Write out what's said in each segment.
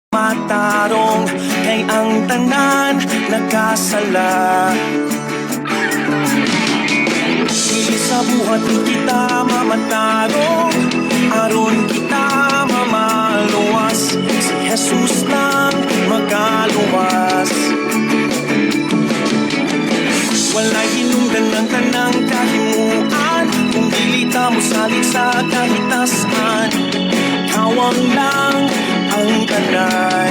Matarong kay ang tanan nagkasala. Dili sa buhat ni kita mamatarong aron kita mamaluwas. Si Jesus lang magaluwas. Walay hinungdan ng tanang kahimuan kung dili ta mosalig sa kahitasan. Kawang lang ang tanan.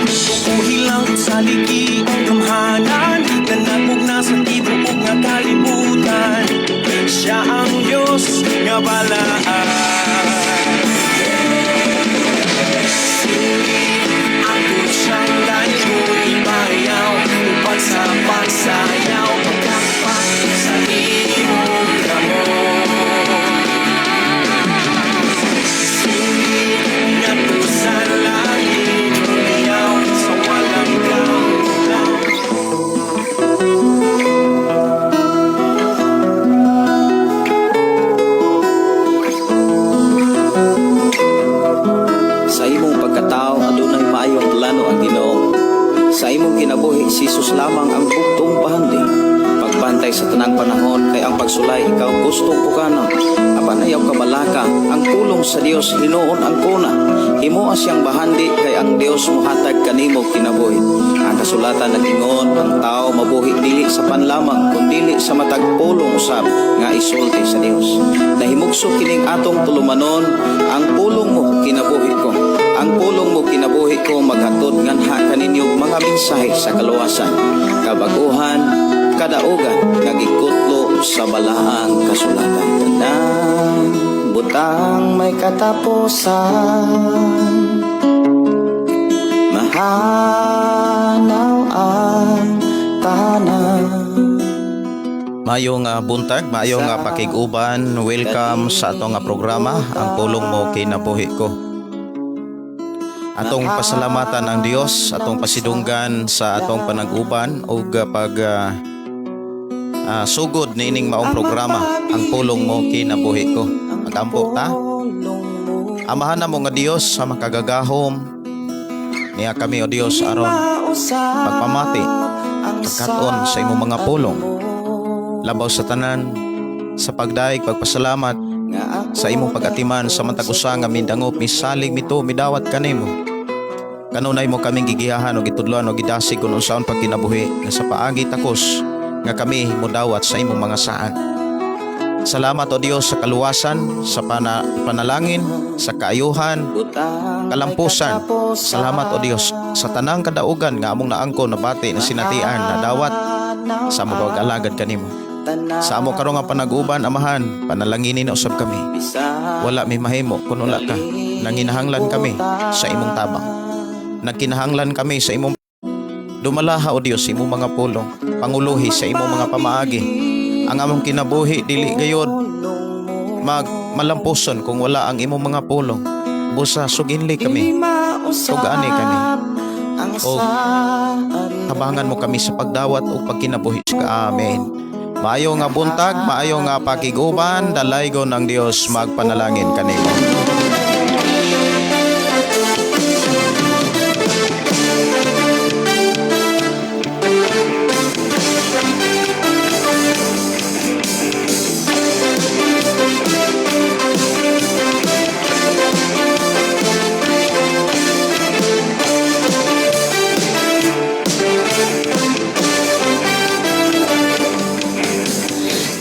Tukuhi lang saligi ang gamhanan na nagmugna sa tibuok nga kalibutan. Siya ang Diyos nga balaan. Suli ako siyang lanjud ibayaw upat sa pagsayaw, pagkapak sa imong kamot. Suli ngadto sa langit, iyaw sa walang kaulaw. Sa imong pagkatao, adunay maayong plano ang Ginoo. Sa imong kinabuhi, si Jesus lamang ang bugtong bahandi. Pagbantay sa tanang panahon kay ang pagsulay ikaw gustong pukanon. Apan ayaw kabalaka, ang pulong sa Dios hinuon ang kuna. Himoa siyang bahandi kay ang Dios mohatag kanimo kinabuhi. Ang kasulatan nag-ingon, ang tao mabuhi dili sa pan lamang kundili sa matag pulong usab nga isulti sa Dios. Nahimugso kining atong tulumanon, ang pulong mo kinabuhi ko. Ang pulong mo kinabuhi ko maghatod nganha kaninyo mga mensahe sa kaluwasan, kabaguhan, kadaugan nga gikutlo sa balaang kasulatan. Tanang butang may katapusan, mahanaw ang tanan. Maayong buntag, maayong pakig-uban. Welcome sa atong programa, Ang Pulong Mo Kinabuhi Ko. Atong pasalamatan ang Dios, atong pasidunggan sa atong panag-uban ug pag sugod niining maong programa, Ang Pulong Mo Kinabuhi Ko. Magampo ta. Amahan namo nga Dios sa makagagahom, niya kami, o Dios, aron pagpamati, pagkat-on sa imong mga pulong. Labaw sa tanan, sa pagdaig, pagpasalamat sa imong pag-atiman sa matag usa nga midangop, misalig, mito, midawat kanimo. Kanunay mo kaming gigiyahan o gitudloan o gidasig kung unsaon pagkinabuhi nga sa paagi takos nga kami modawat sa imong mga saad. Salamat, o Dios, sa kaluwasan, sa panalangin, sa kaayuhan, kalampusan. Salamat, o Dios, sa tanang kadaugan nga among naangko, nabati, na sinatian, nadawat sa among pag-alagad kanimo. Sa amo karon nga panag-uban, Amahan, panalanginin na usab kami. Wala mi mahimo kun wala ka. Nanginahanglan kami sa imong tabang. Nagkinahanglan kami sa imong dumalaha, o Dios, sa imong mga pulong, panguluhi sa imong mga pamaagi. Ang among kinabuhi dili gayod mag malampuson kung wala ang imong mga pulong. Busa suginli kami, tug-ani kami. O tabangan mo kami sa pagdawat o pagkinabuhi. Amen. Maayo nga buntag, maayo nga pakiguban, dalaygon ng Dios magpanalangin kanimo.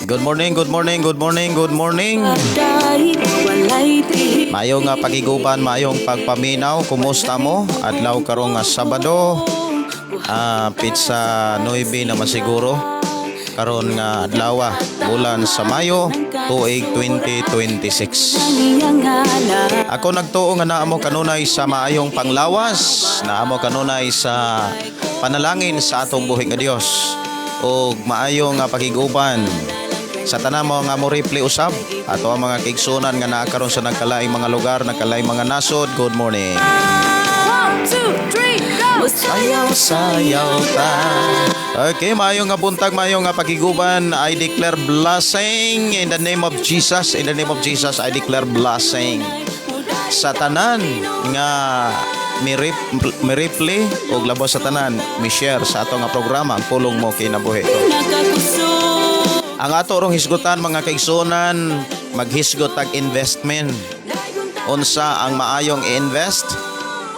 Good morning, good morning, good morning, good morning. Maayo nga pakiguban, maayong pagpaminaw. Kumusta mo? Adlaw karong nga Sabado. Petsa 9 naman siguro. Karon nga adlaw, bulan sa Mayo, tuig 2026. Ako nagtuo nga naa mo kanunay sa maayong panglawas, naa mo kanunay sa panalangin sa atong buhi nga Dios. Ug maayo nga pakiguban sa tanan mo nga mo replay usab ato ang mga kaigsunan nga naa karon sa nagkalaing mga lugar, nagkalaing mga nasod. Good morning. One, two, three, go! Sayaw, sayaw ta. Okay, maayong nga buntag, maayong nga pakiguban. I declare blessing in the name of Jesus. In the name of Jesus, I declare blessing. Sa tanan nga mi-reply og labaw sa tanan mi-share sa ato nga programa, Ang Pulong Mo Kinabuhi Ko. Ang ato rong hisgutan, mga kaigsunan, maghisgot tag investment. Unsa ang maayong i-invest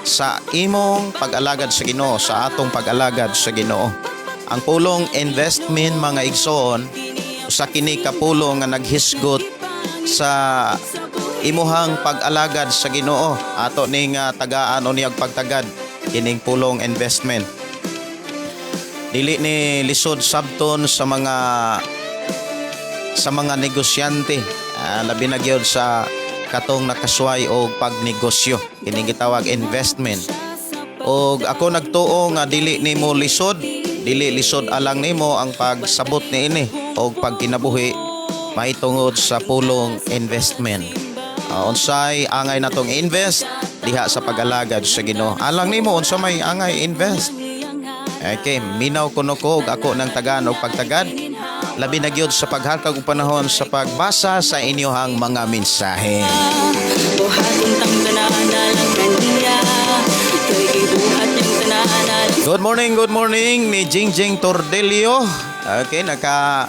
sa imong pag-alagad sa Ginoo, sa atong pag-alagad sa Ginoo? Ang pulong investment, mga igsoon, sa kini ka pulong nga naghisgot sa imuhang pag-alagad sa Ginoo. Ato ning tagaan o niyag pagtagad kining pulong investment. Dili ni lisod sabton sa mga negosyante, labi na gyud sa katong nakasuway og pagnegosyo, kining gitawag investment. Og ako nagtuo nga dili nimo lisod, dili lisod alang nimo ang pagsabot niini og pagkinabuhi mahitungod sa pulong investment. Unsay angay natong invest diha sa pag-alagad sa Ginoo? Alang nimo, unsa may angay invest? Okay, minaw kuno ko og ako ng tagaan og pagtagad, labi na gyud sa paghatag og panahon sa pagbasa sa inyohang mga mensahe. Buhaton tang tanan lang kaniya. Kay gibuhat niyang tanan lang. Good morning ni Jingjing Tordelio. Okay, naka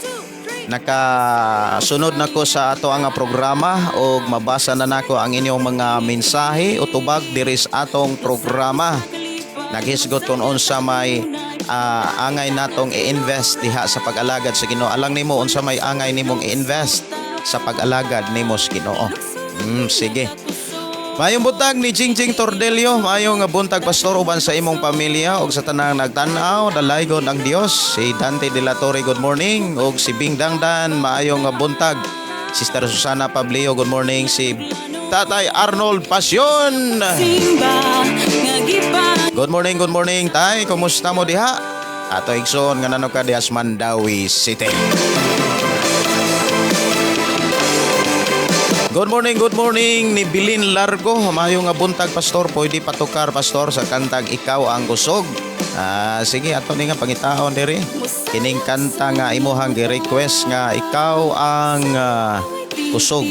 naka sunod na ko sa ato ang programa og mabasa na nako ang inyong mga mensahe o tubag diri sa atong programa. Naghisgot kung unsa may angay natong i-invest diha sa pag-alagad sa Ginoo. Alang nimo, unsa may angay nimong i-invest sa pag-alagad nimo sa Ginoo? Sige. Maayong buntag ni Jingjing Tordelio. Maayong buntag, Pastor, uban sa imong pamilya ug sa tanang nagtan-aw, dalaygon ang Dios. Si Dante de la Torre, good morning. Ug si Bing Dangdan, maayong buntag. Sister Susana Pablio, good morning. Si Tatay Arnold Pasyon. Simba nga gipa Good morning, Tay. Kumusta mo diha? Ato igsoon nga nano ka diha sa Mandaue City. Good morning ni Bilin Largo. Maayong nga buntag, Pastor. Pwede patukar, Pastor, sa kantang Ikaw ang Kusog. Ah, sige, ato ni nga pangitaon diri. Kining kanta nga imuhang gi-request nga Ikaw ang Kusog.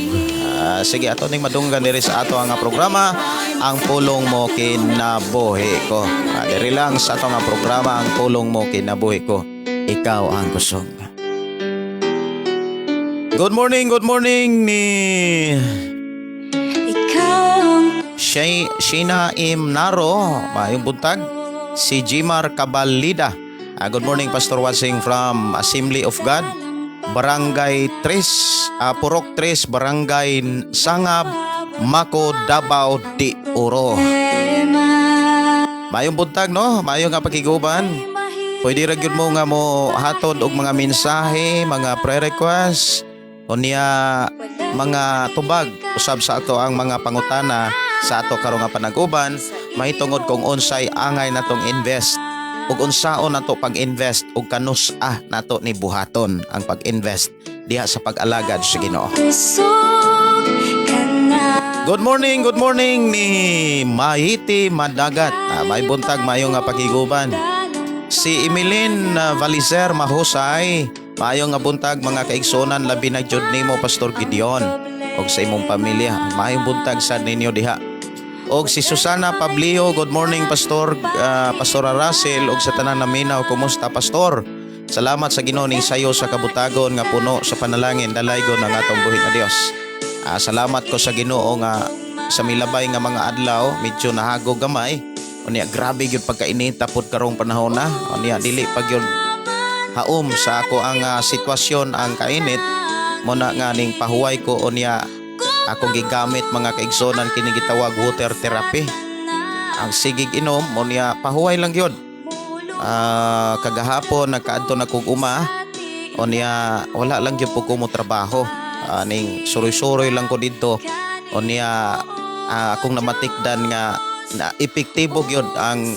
Ah, sige, ato ning madunggan diri sa ato ang programa, Ang Pulong Mo Kinabuhi Ko. Ah, diri lang sa ato nga programa, Ang Pulong Mo Kinabuhi Ko. Ikaw ang Kusog. Good morning ni Ikaw ang Sheena M. Naro, maayong buntag. Si Jimar Cabalida. Ah, good morning, Pastor Watsing from Assembly of God, Barangay 3, Purok 3, Barangay Sangab, Maco, Davao de Oro. Maayong buntag, no? Maayong nga pakiguban. Pwede ra gyud mo nga mo hatod og mga mensahe, mga prayer request, unya mga tubag usab sa ato ang mga pangutana sa ato karong nga panag-uban mahitungod kung unsay angay natong invest ug unsaon nato pag-invest ug kanus-a nato ni buhaton ang pag-invest diha sa pag-alagad sa Ginoo. Kusog ka na. Good morning ni Mahiti Madagat. Ah, may buntag, maayong nga pakiguban. Si Emilyn Valizer Mahusay, maayong nga buntag, mga kaigsunan, labi na jud nimo, Pastor Gideon, og sa imong pamilya. Maayong buntag sa ninyo diha. Og si Susana Pablio, good morning, Pastor, Pastora Russell og sa tanan naminaw, kumusta, Pastor? Salamat sa Ginoo ning sayo sa kabutagon nga puno sa panalangin, dalaygon ang atong buhi nga Dios. Ah, salamat ko sa Ginoo nga sa milabay nga mga adlaw medyo nahagog gamay. Unya grabe gyud pagkainita pod karong panahon na. Unya dili pa gyud haom sa ako ang sitwasyon ang kainit mo na nga ning pahuway ko, unya akong gigamit, mga kaigsonan, kini gitawag water therapy. Ang sigig inom, unya pahuway lang gyud. Ah, kagahapon nagkaadto na kog uma, unya wala lang gyud po ko mo trabaho. Ah, ning suroy-suroy lang ko didto, unya akong namatikdan nga na epektibo gyud ang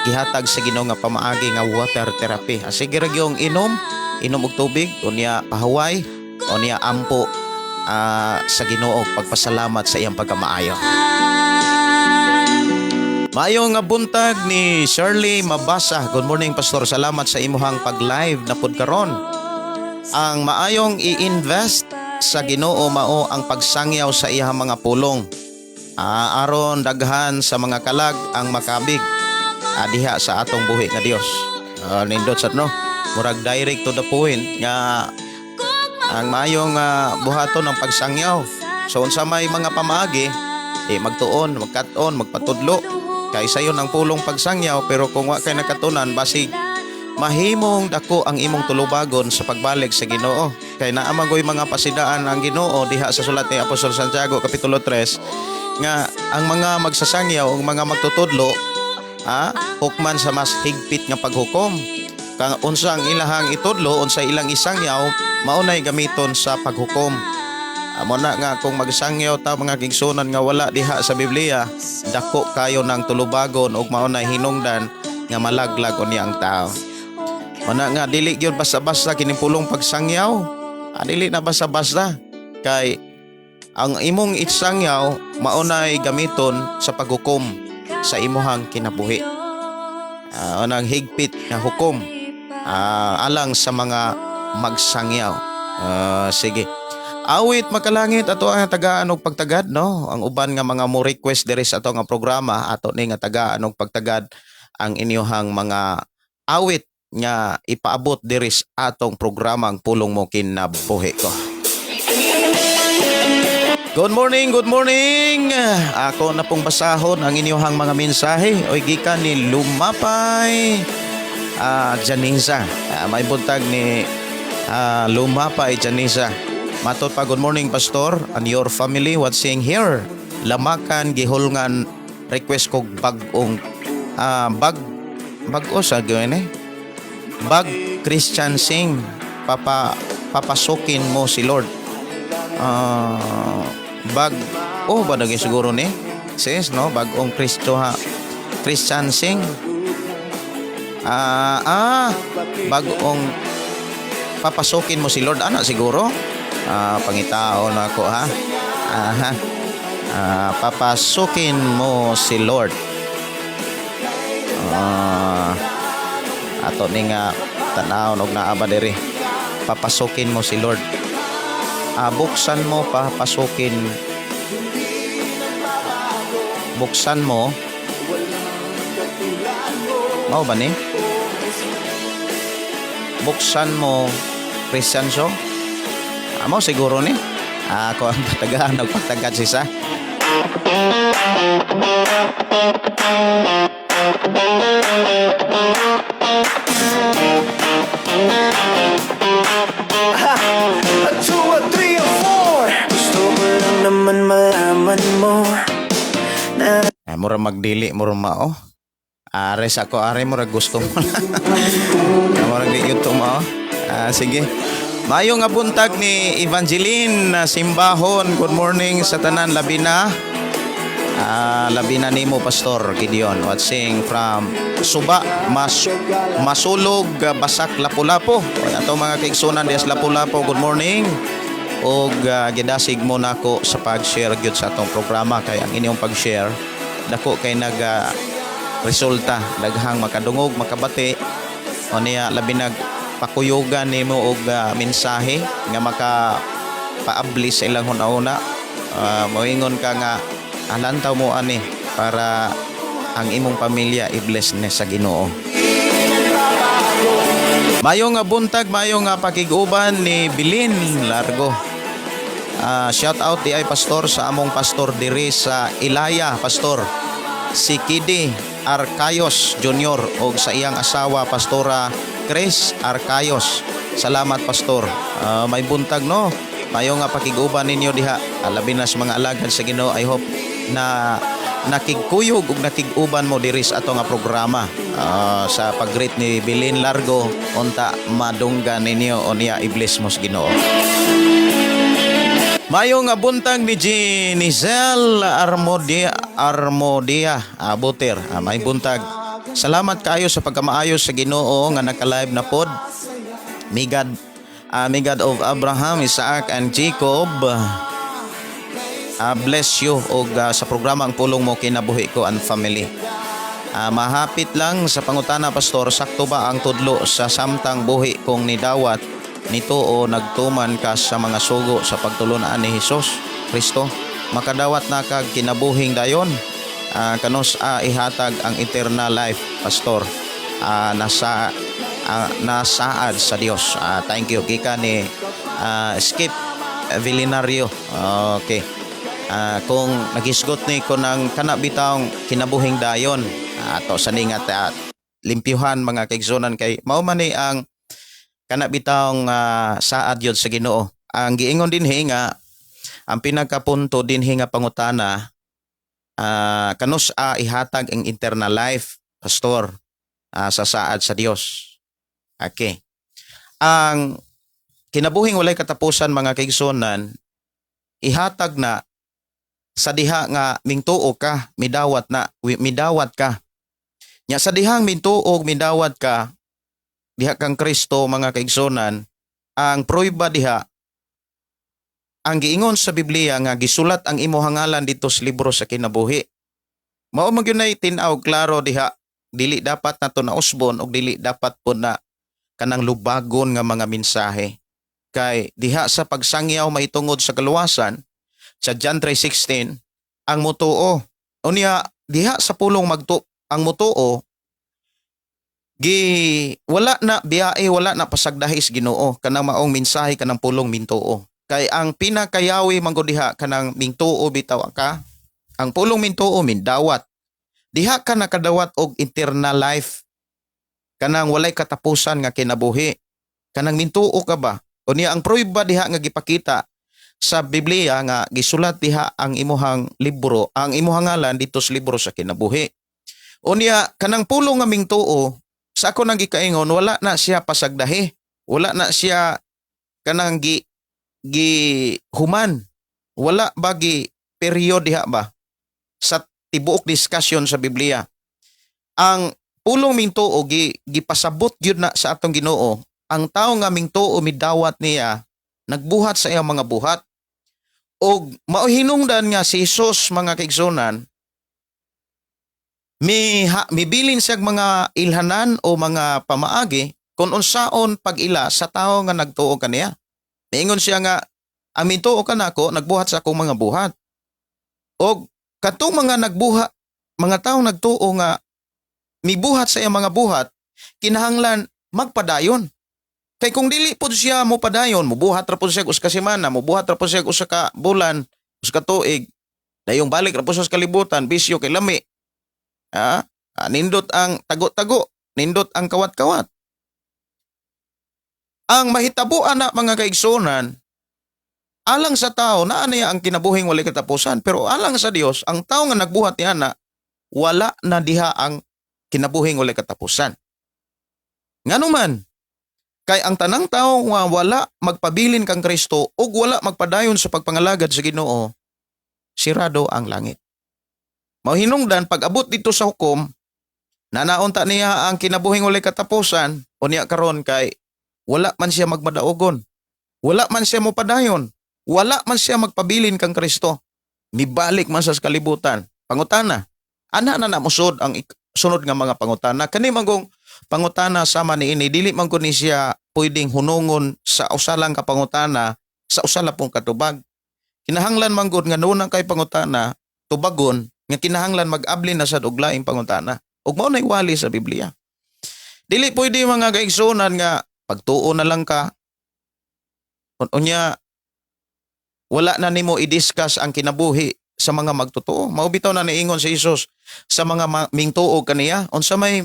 gihatag sa Ginoo nga pamaagi nga water therapy. Ah, sige ra gyung inom, inom og tubig, unya pahuway, unya ampo sa Ginoo, pagpasalamat sa iyang pagkamaayo. Maayong nga buntag ni Shirley Mabasa. Good morning, Pastor. Salamat sa imuhang pag-live na pud karon. Ang maayong i-invest sa Ginoo mao ang pagsangyaw sa iyang mga pulong. Aron daghan sa mga kalag ang makabig diha sa atong buhi nga Dios. Nindot sad, no. Murag direct to the point nga ang maayong buhaton ng pagsangyaw. So unsa may mga pamaagi, di magtuon, magkat-on, magpatudlo. Kay sayon ang pulong pagsangyaw, pero kung wa kay nakatunan, basig mahimong dako ang imong tulubagon sa pagbalik sa Ginoo. Kay naa man goy mga pasidaan ang Ginoo diha sa sulat ni Apostol Santiago kapitulo 3 nga ang mga magsasangyaw ug mga magtutudlo hukman sa mas higpit nga paghukom. Kang unsa ang ilahang itudlo, unsa ilang isangyaw, maunay gamiton sa paghukom. Amo na nga kung magsangyaw ta, mga kaigsuonan, nga wala diha sa Biblia, dako kayo ng tulubagon ug maunay hinungdan nga malaglag unya ang tao. Mana nga dili gyud basta-basta kining pulong pagsangyaw. Dili na basta-basta kay ang imong isangyaw maunay gamiton sa paghukom sa imuhang kinabuhi. Unang higpit nga hukom alang sa mga magsangyaw. Sige. Awit makalangit ato ang tagaan og pagtagad, no. Ang uban nga mga mo request diri sa ato nga programa, ato ni nga tagaan og pagtagad ang inyohang mga awit nga ipaabot diri sa atong programa, Ang Pulong Mo Kinabuhi Ko. Good morning, good morning. Ako na pong basahon ang inyong mga mensahe. Oy, gikan ni Lumapay Janisa. May buntag ni Lumapay Janisa. Matod pa, "Good morning, Pastor and your family watching here. Lamakan gihulngan, request kog bag-ong bag-o sa gawin eh. Bag Christian Sing papasukin mo si Lord." Bag oh ba naging siguro ni sis, no? Bag-ong Kristo ha, Christian Sing. Bag-ong papasukin mo si Lord ana siguro. Pangitaon ako ha. Aha. Papasukin mo si Lord. Ato ni nga tan-awon og naa ba diri. Papasukin mo si Lord. Buksan mo, papasukin, buksan mo, mao ba ni buksan mo Christian? So mao siguro ni ako ang patagaan og pagtagad sisa. A two, a three, a four. Gusto ko lang naman malaman mo na Mura magdili, mura mao. Are sa ako, are mura gusto mo. Mura di yun to mao. Sige. Mayo nga buntag ni Evangeline na Simbahon. Good morning sa tanan, labi na. Labi na nimo, Pastor Gideon. Watching from Suba, Masulog, Basak, Lapu-Lapu. Ato mga kaigsunan dias Lapu-Lapu, good morning. Og gidasig mo nako sa pag-share gyud sa atong programa kay ang inyong pag-share dako kay nag resulta, daghang makadungog, makabati o niya labi nag pakuyugan nimo og mensahe nga maka paabli sa ilang hunahuna. Moingon ka nga alantaw mo ani para ang imong pamilya i-bless ni sa Ginoo. Mayo nga buntag, mayo nga pakig-uban ni Bilin Largo. Shout out di ay, Pastor, sa among pastor diri sa Ilaya, Pastor. Si Kidi Arcayos Jr. og sa iyang asawa, Pastora Chris Arcayos. Salamat, Pastor. May buntag, no. Mayo nga pakig-uban ninyo diha. Labi na sa mga alagad sa Ginoo. I hope na nakigkuyog ug nakig-uban mo diri sa ato nga programa. Sa pag-greet ni Bilin Largo, unta madunggan ninyo o niya i-bless mo sa Ginoo. Mayo nga buntag ni Ginizelle Armodia Armodia Buter. May buntag. Salamat kayo sa pagkamaayo sa Ginoo nga naka-live na pod. May God of Abraham, Isaac and Jacob bless you og sa programa Ang Pulong Mo Kinabuhi Ko and Family. Mahapit lang sa pangutana, Pastor, sakto ba ang tudlo sa samtang buhi kung nidawat nito o nagtuman ka sa mga sugo sa pagtulunan ni Hesus Kristo? Makadawat na kag kinabuhing dayon. Kanus-a ihatag ang eternal life, Pastor? Nasa nasaad sa Dios. Thank you, gikan ni Skip Villinario. Okay. Kung naghisgot ni ko ng kana bitawng kinabuhing dayon, ato sa ningat at limpyuhan, mga kaigsunan, kay mao man ni ang kana bitawng saad yun sa Ginoo. Ang giingon dinhi nga ang pinakapunto dinhi nga pangutana, kanus-a ihatag ang eternal life, Pastor, sa saad sa Dios? Okay. Ang kinabuhing walay katapusan, mga kaigsunan, ihatag na sa diha nga mingtuo ka, midawat na, midawat ka. Nya sa dihang mintuo, midawat ka diha kang Kristo, mga kaigsunan, ang prueba diha, ang giingon sa Biblia nga gisulat ang imong ngalan dito sa libro sa kinabuhi. Mao man gyud nay tin-aw klaro diha, dili dapat nato nausbon og dili dapat po na kanang lubagon nga mga mensahe. Kay diha sa pagsangyaw mahitungod sa kaluwasan sa John 3:16, ang mutuo. Unya diha sa pulong magtu ang mutuo, gi wala na biyae, wala na pasagdahis Ginoo kanang maong mensahe, kanang pulong mintuo. Kay ang pinakayawi man gud diha, kanang mintuo bitaw ka, ang pulong mintuo, mindawat, diha ka nakadawat og eternal life, kanang walay katapusan nga kinabuhi, kanang mintuo ka ba. Unya ang prueba diha nga gipakita sa Biblia nga gisulat diha ang imuhang libro, ang imuhang ngalan dito sa libro sa kinabuhi. Unya kanang pulong nga mingtuo, sa ako nang gikaingon, wala na siya pasagdahi, wala na siya kanang gi gi human, wala ba gi period diha ba sa tibuok discussion sa Biblia. Ang pulong mingtuo, gi gipasabot gyud na sa atong Ginoo. Ang tawo nga mingtuo, midawat niya, nagbuhat sa iyang mga buhat, og mao hinungdan nga si Jesus, mga kaigsunan, mibilin siya mga ilhanan o mga pamaagi kung unsaon pag-ila sa tawo nga nagtuo kaniya. Miingon siya nga ang mintuo kanako, nagbuhat sa akong mga buhat. Og katong mga nagbuhat, mga taong nagtuo nga mibuhat sa iyang mga buhat, kinahanglan magpadayon. Kay kung dili pod siya mo padayon, mubuhat ra pod siya usa ka semana, mubuhat ra pod siya usa ka bulan, usa ka tuig, dayong balik ra pod siya sa kalibutan, bisyo kay lami. Nindot ang tago-tago, nindot ang kawat-kawat. Ang mahitabo ana, mga kaigsunan, alang sa tao naa niya ang kinabuhing walay katapusan, pero alang sa Dios, ang tao nga nagbuhat niya na, wala na diha ang kinabuhing walay katapusan. Ngano man? Kay ang tanang tao nga wala magpabilin kang Kristo ug wala magpadayon sa pagpangalagad sa Ginoo, sirado ang langit. Mao hinungdan pag abot dito sa hukom, nanaunta niya ang kinabuhing walay katapusan, unya karon kay wala man siya magmadaogon. Wala man siya mopadayon. Wala man siya magpabilin kang Kristo. Mibalik man sa kalibutan. Pangutana. Ana na na musod ang sunod nga mga pangutana. Kani manggong pangutana sama ni ini, dili man ni siya pwedeng hunungon sa usa lang ka pangutana sa usa lang pong katubag. Kinahanglan man gud nga nunang kay pangutana tubagon nga kinahanglan mag-abli na sad og laing pangutana. Ug mao na wali sa Biblia. Dili pwede, mga kaigsunan, nga pagtuo na lang ka. Unya wala na nimo i-discuss ang kinabuhi sa mga magtotoo. Mao bitaw na niingon si Jesus sa mga mingtuo kaniya. Unsa may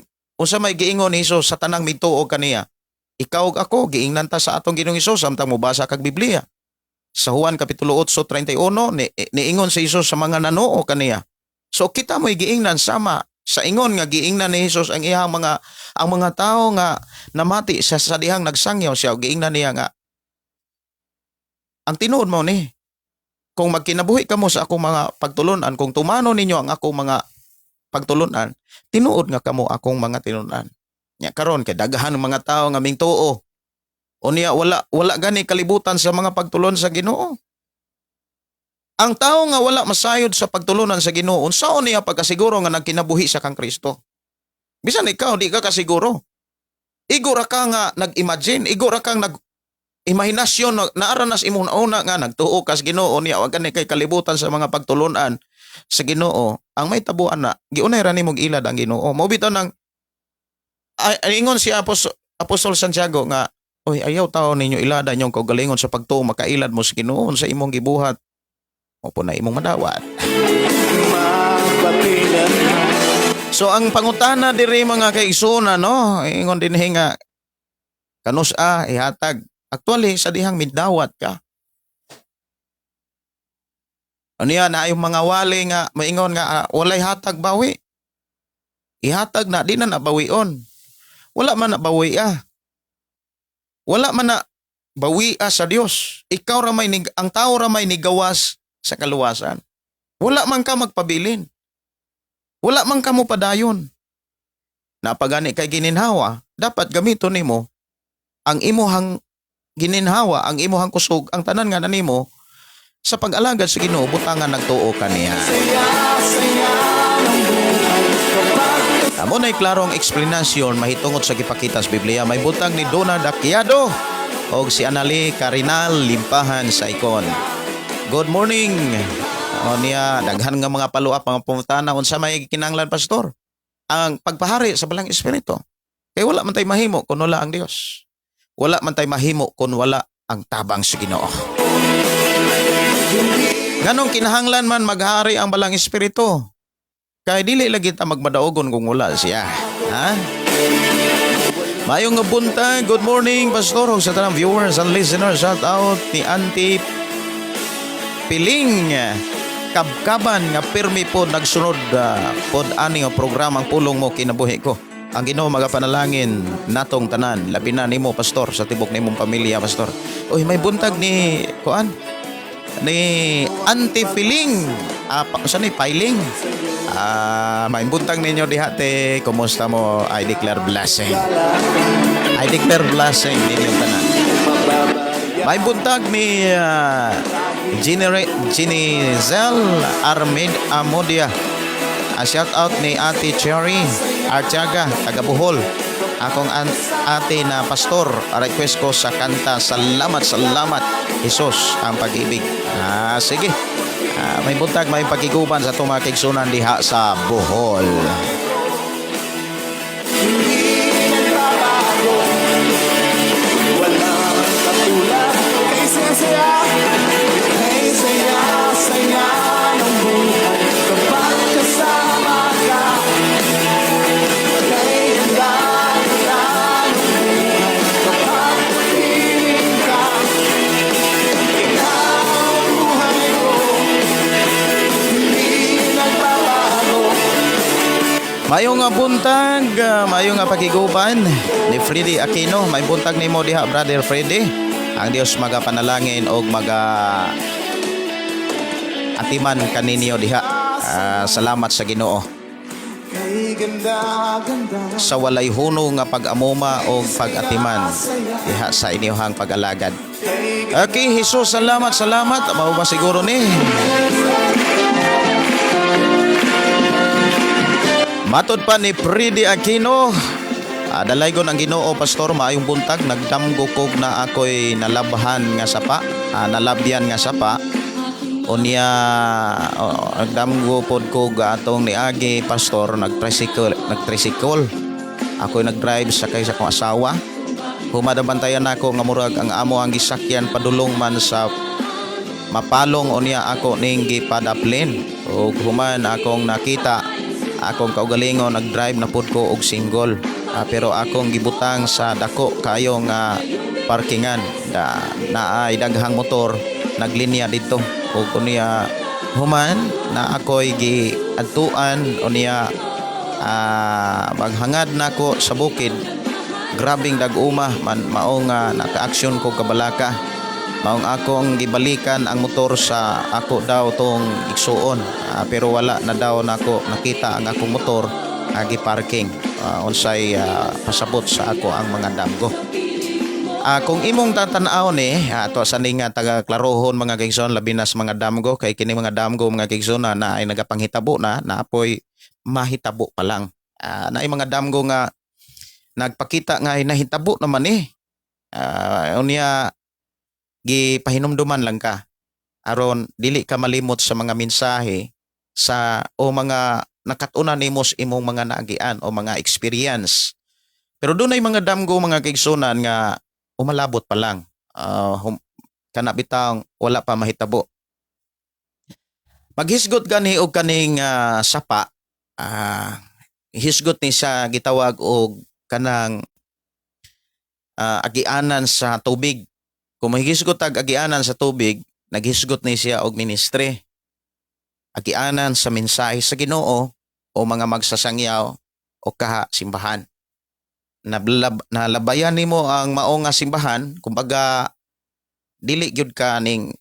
giingon ni Jesus sa tanang mingtuo kaniya? Ikaw ug ako giingnan ta sa atong Ginoong Hesus samtang mobasa kag Biblia. Sa Juan kapitulo 8:31, niingon si Jesus sa mga nanuo kaniya. So kita mo'y giingnan sama sa ingon nga giingnan ni Jesus ang iyang mga ang mga tao nga namati sa dihang nagsangyaw siya, giingnan niya nga ang tinuod mo ni kung magkinabuhi kamo sa akong mga pagtulunan, kung tumano ninyo ang akong mga pagtulunan, tinuod nga kamo akong mga tinunan. Nya karon kay daghan ng mga tao nga mingtuo. Unya wala wala gani kalibutan sa mga pagtulon sa Ginoo. Ang tao nga wala masayod sa pagtulunan sa Ginoo, unsaon niya pagkasiguro nga nagkinabuhi sa kang Kristo? Bisan ikaw, di ka kasiguro. Igo ra ka nga nag-imagine, igo ra kang nag imahinasyon no, naara nas imong nauna nga nagtuo kas Ginoo niya, wa gani kay kalibutan sa mga pagtulunan sa Ginoo. Ang may tabuan na giunay ra nimo ilad ang Ginoo. Mao bitaw nang ay, ingon si Apostol Santiago nga, "Oy, ayaw tao ninyo ilada inyong kaugalingon sa pagtuo, makailad mo sa Ginoo sa imong gibuhat, mao po na imong madawat." So ang pangutana diri, mga kaigsoona, no, ingon dinhi nga kanus a ihatag actually sa dihang midawat ka. Ano yan, na yung mga wali nga maingon nga walay hatag bawi. Ihatag na, di na nabawion. Wala man na bawi ah. Wala man na bawi ah sa Dios. Ikaw ra may ang tao ra may nigawas sa kaluwasan. Wala man ka magpabilin. Wala man ka mo padayon. Napagani kay gininhawa, dapat gamiton nimo ang imuhang gininhawa, ang imuhang kusog, ang tanan nga nanimo sa pag-alagad sa Ginoo, butangan nagtuo kaniya. Amo na'y klarong eksplanasyon mahitungod sa gipakita sa Biblia. May butang ni Donna Daquiado og si Anali Carinal Limpahan sa ikon. Good morning. O niya, daghan nga mga paluap, mga pangutana, unsa may kinahanglan, pastor? Ang pagpahari sa Balang Espiritu. Kay wala man tay mahimo kung wala ang Dios. Wala man tay mahimo kung wala ang tabang sa Ginoo. Nganong kinahanglan man maghari ang Balang Espiritu? Kay dili lagi ta magmadaogon kung wala siya. Ha? Maayong nga buntag. Good morning, Pastor. Ug sa tanang viewers and listeners, shout out ni Auntie Piling Kabkaban nga pirmi po nagsunod pod ani nga programa, Ang Pulong Mo Kinabuhi Ko. Ang Ginoo magapanalangin natong tanan, labi na nimo, pastor, sa tibok nimong pamilya, pastor. Uy, may buntag ni kuan ni Auntie Piling. Ah, pa, saan ni Piling? Ah, may buntag ninyo diha, te. Kumusta mo? I declare blessing. I declare blessing ninyong tanan. May buntag ni Ginizelle Armed Amodia. Shout out ni Ate Cherry Artiaga, taga Bohol. Akong ate na pastor, request ko sa kanta, "Salamat, Salamat, Jesus, ang Pag-ibig." Ah, sige. Ah, may buntag, may pagkiguban sa itong mga kaigsunan diha sa Bohol. Hindi nagbabago. Walang katulad. Kay saya-saya. Kay saya-saya ng buhay kapag kasama ka. Kay ganda ganda ng buhay kapag piling ka. Ikaw ang buhay ko. Hindi nagbabago. Maayong nga buntag, maayong nga pakiguban ni Freddy Aquino. May buntag nimo diha, Brother Freddy. Ang Dios magapanalangin og maga atiman kaninyo diha. Ah, salamat sa Ginoo Kay ganda ganda sa walay huno nga pag-amuma og pag-atiman diha sa inyong pag-alagad. Okay, Jesus, salamat, salamat. Mao ba siguro ni? Matod pa ni Freddy Aquino, dalaygon ang Ginoo, pastor, maayong buntag, nagdamgo kog na ako'y nalabhan nga sapa, nalabyan nga sapa. Unya oh, nagdamgo pod ko atong niagi, pastor, nagtricycle, nagtricycle. Ako'y nagdrive sakay sa akong asawa. Humadabantayan nako nga murag ang amo ang gisakyan padulong man sa mapalong, unya ako ning gipadaplin ug human akong nakita akong kaugalingon nagdrive na pud ko og single. Ah, pero akong gibutang sa dako kayo nga parkingan da naay daghang motor naglinya dito ug unya human na ako'y giadtuan, unya maghangad nako sa bukid, grabing dag-uma man, mao nga naka-aksyon ko kabalaka, maong akong gibalikan ang motor sa ako daw tong igsuon. Ah, pero wala na daw nako nakita ang akong motor nga gi-parking. Unsay pasabot sa ako ang mga damgo? Ah, kung imong tatanaw ni ato sa nga taga klarohon, mga kaigsoon, labi na sa mga damgo, kay kini mga damgo, mga kaigsoon, na ay nagapanghitabo na naapoy mahitabo pa lang. Ah, naay mga damgo nga nagpakita nga ay nahitabo naman eh. Ah, unya Gipahinumduman lang ka aron dili ka malimot sa mga mensahe sa o mga nakatunan nimo sa imong mga naagian o mga experience. Pero dunay mga damgo, mga kaigsunan, nga umalabot pa lang. Kana bitang wala pa mahitabo. Maghisgot gani og kaning sapa, hisgot ni sa gitawag og kanang agianan sa tubig. Kung mahisgot tag agianan sa tubig, naghisgot ni siya og ministry. Agianan sa mensahe sa Ginoo o mga magsasangyaw o kaha simbahan. Nalabayan nimo ang mao nga simbahan, kumbaga dili gyud ka ning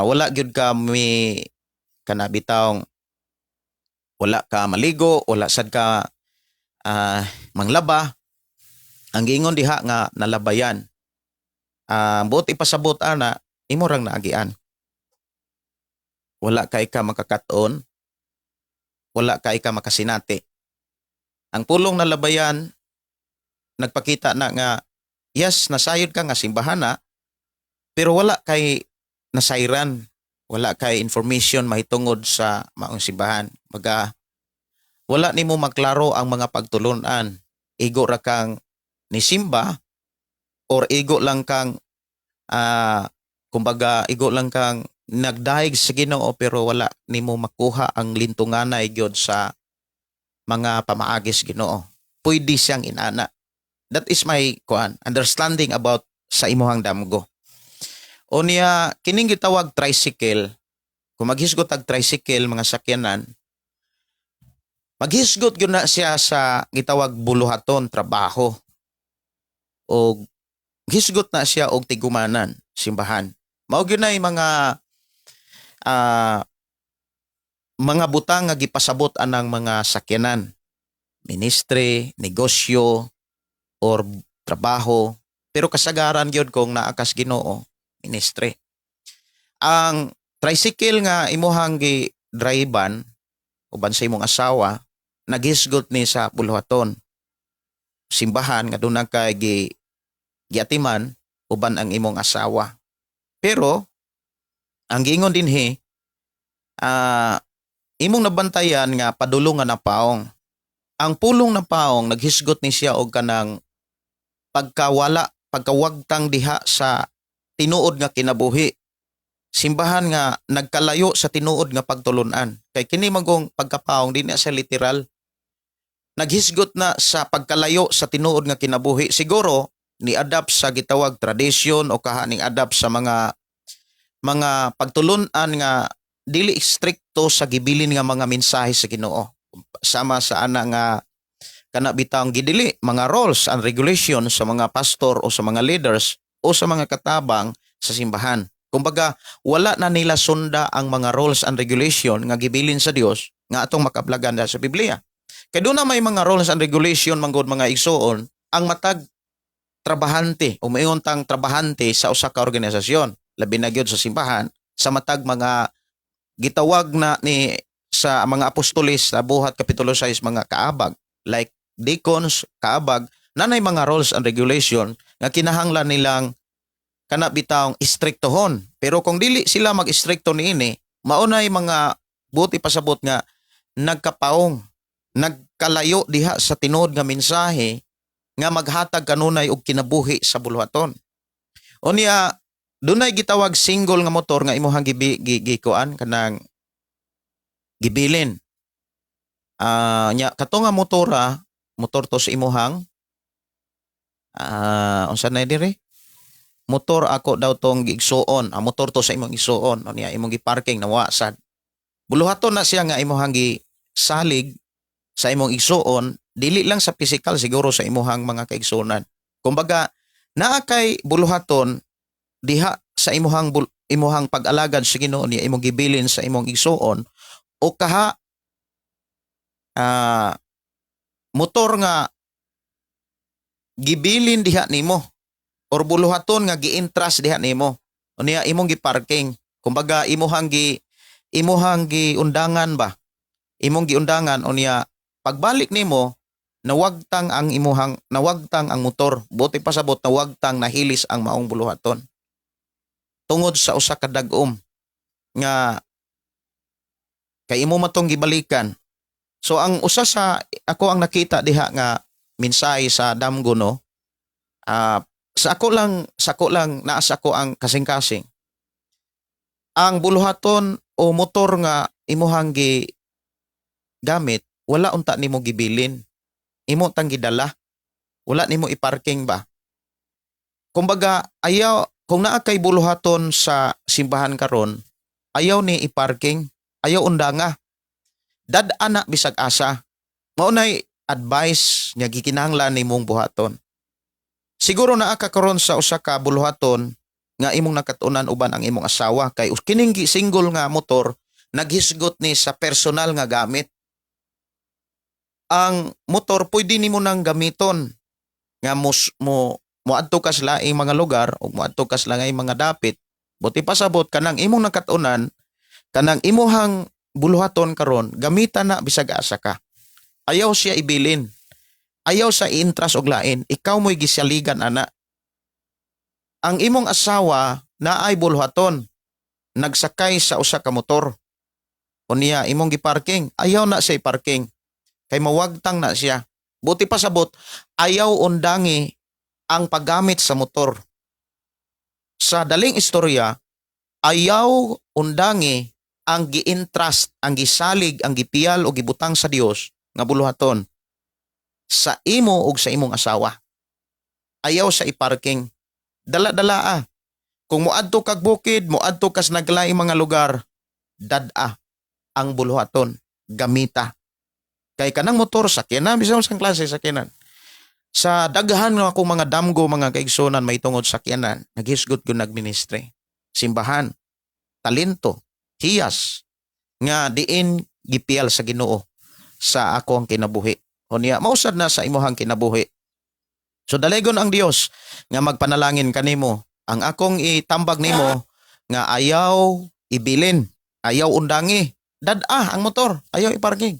wala gyud ka mi kana bitawng wala ka maligo, wala sad ka manglaba. Ang giingon diha nga nalabayan. Buot ipasabot ana, imo rang naagian. Wala kay ka makakaton, wala kay ka makasinati. Ang pulong nalabayan nagpakita na nga yes, nasayod ka nga simbahan na, pero wala kay nasayran, wala kay information mahitungod sa maong simbahan. Baga, wala nimo maklaro ang mga pagtulunan. Igo ra kang nisimba or igo lang kang kumbaga igo lang kang nagdahig sa Ginoo, pero wala nimo makuha ang lintunganay gyud sa mga pamaagis Ginoo. Pwede siyang inana. That is my kuan understanding about sa imuhang damgo. O niya kining gitawag tricycle, kung maghisgot og tricycle, mga sakyanan, maghisgot gyud na siya sa gitawag buluhaton, trabaho. O hisgot na siya og tigumanan, simbahan. Mao gyud na mga butang nga gipasabot anang mga sakyanan. Ministry, negosyo, or trabaho. Pero kasagaran gyud kung naa kas Ginoo, ministry. Ang tricycle nga imuhang gi drive-an uban sa imong asawa, naghisgot ni sa buluhaton. Simbahan nga duna kay gi giatiman uban ang imong asawa. Pero ang giingon dinhi, imong nabantayan nga padulong nga napaong. Ang pulong na paong naghisgot ni siya og kanang pagkawala, pagkawagtang diha sa tinuod nga kinabuhi. Simbahan nga nagkalayo sa tinuod nga pagtulunan. Kay kini magong pagkapaong di na sa literal. Naghisgot na sa pagkalayo sa tinuod nga kinabuhi. Siguro ni adapt sa gitawag tradisyon o kaha ning adapt sa mga pagtulunan nga dili strikto sa gibilin nga mga mensahe sa Ginoo. Sama sa ana nga kana bitang gidili mga rules and regulations sa mga pastor o sa mga leaders o sa mga katabang sa simbahan. Kumbaga, wala na nila sunda ang mga rules and regulation nga gibilin sa Dios nga atong makablagan sa Biblia. Kay duna may mga rules and regulation manggod, mga igsuon, ang matag trabahante o mayon tang trabahante sa usa ka organisasyon, labi na gyud sa simbahan, sa matag mga gitawag na ni sa mga apostoles sa Buhat kapitulo 6, mga kaabag like deacons, kaabag, nanay mga rules and regulation nga kinahanglan nilang kana bitawng istriktohon. Pero kung dili sila mag-istrikto niini, maunay mga buti pasabot nga nagkapaong, nagkalayo diha sa tinuod nga mensahe nga maghatag kanunay og kinabuhi sa buluhaton. Unya, dunay gitawag single nga motor nga imuhang gibi gi, gikuan kanang gibilin. Nya kato nga motora, motor to sa imuhang unsa na diri? Motor ako daw tong giigsuon. Ang motor to sa imong igsuon. Unya imong gi-parking, nawa sad. Buluhaton na siya nga imuhang gisalig sa imong igsuon, dili lang sa physical, siguro sa imuhang mga kaigsuonan. Kumbaga, naa kay buluhaton diha sa imuhang pag-alagad sa Ginoo niya imong gibilin sa imong igsuon o kaha motor nga gibilin diha nimo or buluhaton nga gi-entrust diha nimo, unya imong gi-parking. Kumbaga imuhang giundangan ba, imong giundangan, unya pagbalik nimo nawagtang ang motor. Buti pasabot nawagtang, nahilis ang maong buluhaton. Tungod sa usa ka dag-om nga kay imo matong gibalikan. So ang usa sa ako ang nakita diha nga mensahe sa damgo, no, sa ako lang naa sa ako ang kasing-kasing. Ang buluhaton o motor nga imuhang gi gamit, wala unta nimo gibilin. Imo tang gidala. Wala nimo i-parking ba. Kumbaga, ayaw kung naa kay buluhaton sa simbahan karon, ayaw ni i-parking, ayaw undanga. Dad-a na bisag asa. Mao nay advice nga gikinahanglan nimong buhaton. Siguro naa ka karon sa usa ka buluhaton nga imong nakatunan uban ang imong asawa kay kining single nga motor naghisgot ni sa personal nga gamit. Ang motor pwede nimo nang gamiton nga mo moadto ka sa laing mga lugar o moadto ka sa laing mga dapit. Buti pasabot, kanang imong nakatunan, kanang imuhang buluhaton karon, gamitan na bisag asa ka. Ayaw siya ibilin. Ayaw sa i-entrust og lain. Ikaw mo'y gisaligan ana. Ang imong asawa naay buluhaton. Nagsakay sa usa ka motor. Unya imong giparking. Ayaw na siya i-parking. Kay mawagtang na siya. Buti pasabot, ayaw undangi ang paggamit sa motor. Sa daling istorya, ayaw undangi ang gi-entrust, ang gisalig, ang gipiyal o gibutang sa Dios nga buluhaton sa imo ug sa imong asawa. Ayaw sa i-parking. Dala-dala ah. Kung moadto kag bukid, moadto kas naglaing mga lugar, dad-a ang buluhaton, gamita. Kay kanang motor, sakyanan, bisan sa klase sakyanan. Sa daghan nga akong mga damgo, mga kaigsunan, may tungod sakyanan, naghisgot ko nagministry. Simbahan, talento, hiyas, nga diin gipiyal sa Ginoo sa ako ang kinabuhi. Unya, mausad na sa imuhang kinabuhi. So dalegon ang Dios nga magpanalangin kanimo. Ang akong itambag nimo nga ayaw ibilin, ayaw undangi. Dad-a ang motor, ayaw iparking.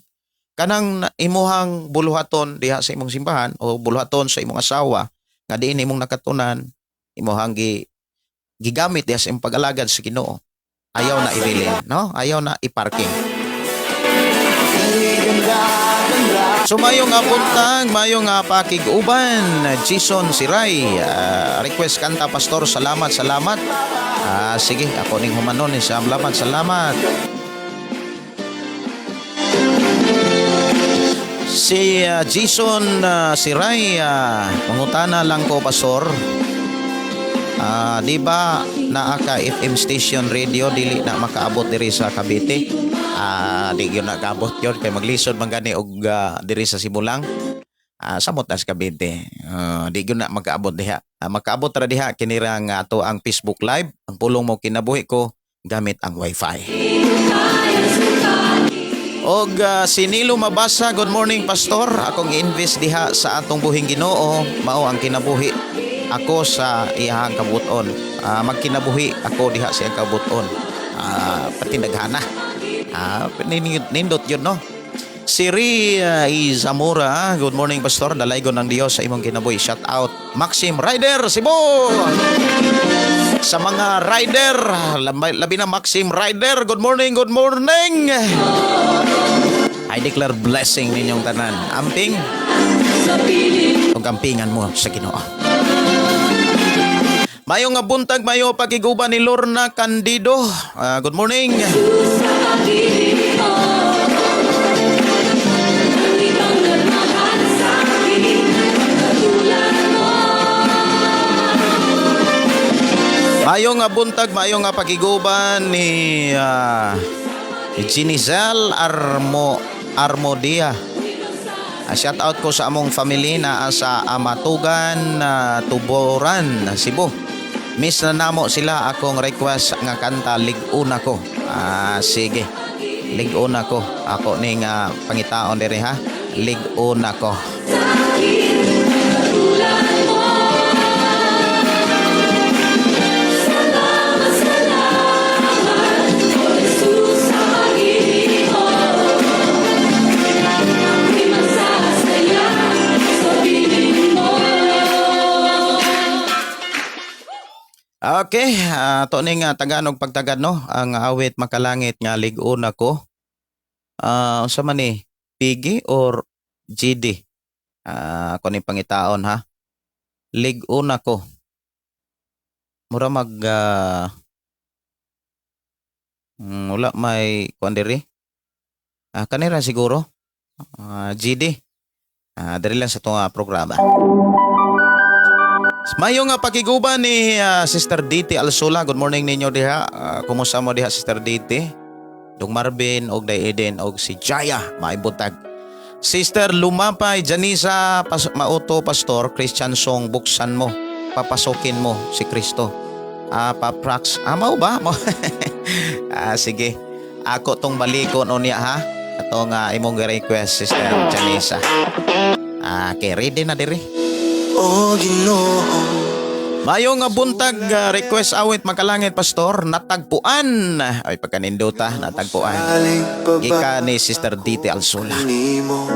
Kanang imuhang buluhaton diha sa imong simbahan o buluhaton sa imong asawa nga diin imong nakatunan, imuhang gigamit diha sa imong pag-alagad sa Ginoo. Ayaw na ibilin, no? Ayaw na iparking. So mayong apuntang, mayong pakig-uban, Jason Siray, request kanta, Pastor, salamat, salamat. Sige, ako ning humanon ni salamat, salamat. Si Jason Siray, mangutana lang ko, Pastor. Di ba naa ka FM station radio, dili na makaabot diri sa Cavite? Di gyud nakaabot yun kay maglisod man gani og diri sa Sibulang. Samot na sa Cavite. Di gyud na makaabot diha. Makaabot ra diha kinira nga ato ang Facebook Live, Ang Pulong Mo Kinabuhi Ko, gamit ang wifi. Og si Nilo Mabasa, good morning, Pastor. Akong i-invest diha sa atong buhing Ginoo, mao ang kinabuhi ako sa iyahang kabuton. Magkinabuhi ako diha sa iyang kabuton. Patindaghana. Nindot yun, no? Si Ria Zamora, good morning, Pastor. Dalaygon ng Dios sa imong kinabuhi. Shout out Maxim Rider Cebu. Sa mga rider, labi na Maxim Rider, good morning, good morning. I declare blessing ninyong tanan. Amping, ug ampingan mo sa Ginoo. Mayo nga buntag, mayo pakiguban ni Lorna Candido. Good morning. Sa pag-ibig mo, ang ibang nagmahal sa akin, katulad mo. Mayo nga buntag, mayo nga pakiguban ni Ginizelle Armodia. Shout out ko sa among family na sa Amatugan, Tuboran, Cebu. Miss na namo sila. Akong request nga kanta, Lig-una Ko. Sige. Lig-una Ko. Ako ning pangitaon diri ha. Lig-una Ko. Sa akin, katulad mo. Salamat, salamat, O Jesus, sa pag-ibig mo. Ako'y magsasaya sa piling mo. Okay, to ning tagaan og pagtagad, no, ang awit makalangit nga lig-on ako. Unsa man ni? PG or GD? Ako ning pangitaon ha. Lig-on ako. Mura mag wala may kuan diri. Kanira siguro. GD. Diri lang sa itong programa. Mayo nga pakiguban ni Sister DT Alsula. Good morning ninyo diha. Kumusta mo diha, Sister DT? Dong Marvin og Day Eden og si Jaya maibutag. Sister Lumapay Janisa Mauto, Pastor Christian song, "Buksan Mo, Papasukin Mo si Kristo." Paprax. Mao ba? Sige. Ako tong balikon unya ha. Ato nga imong request, Sister Janisa. Okay, ready na diri. O Ginoo. Mayo nga buntag, request awit makalangit, Pastor, "Natagpuan." Ay, pagkanindota, "Natagpuan." Gikan ni Sister DT Alsula. Nimo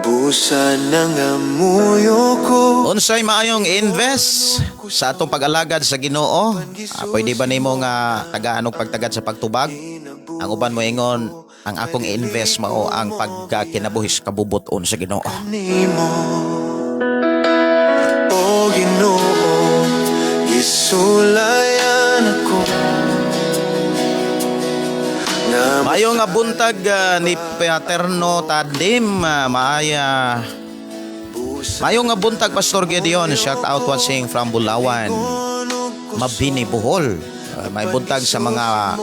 busa ng amuyo ko. Unsay maayong invest sa atong pag-alagad sa Ginoo? Pwede ba nimo nga tagaan og pagtagad sa pagtubag? Ang uban mo ingon, ang akong invest mao ang pagkakinabuhi sa kabubuton sa Ginoo. Nimo, O Ginoo, gisulayan ako nga. Mayo nga buntag ni Paterno Tadim, maaya. Mayo nga buntag, Pastor Gideon, shout out, watching from Bulawan, Mabini, Bohol. May buntag sa mga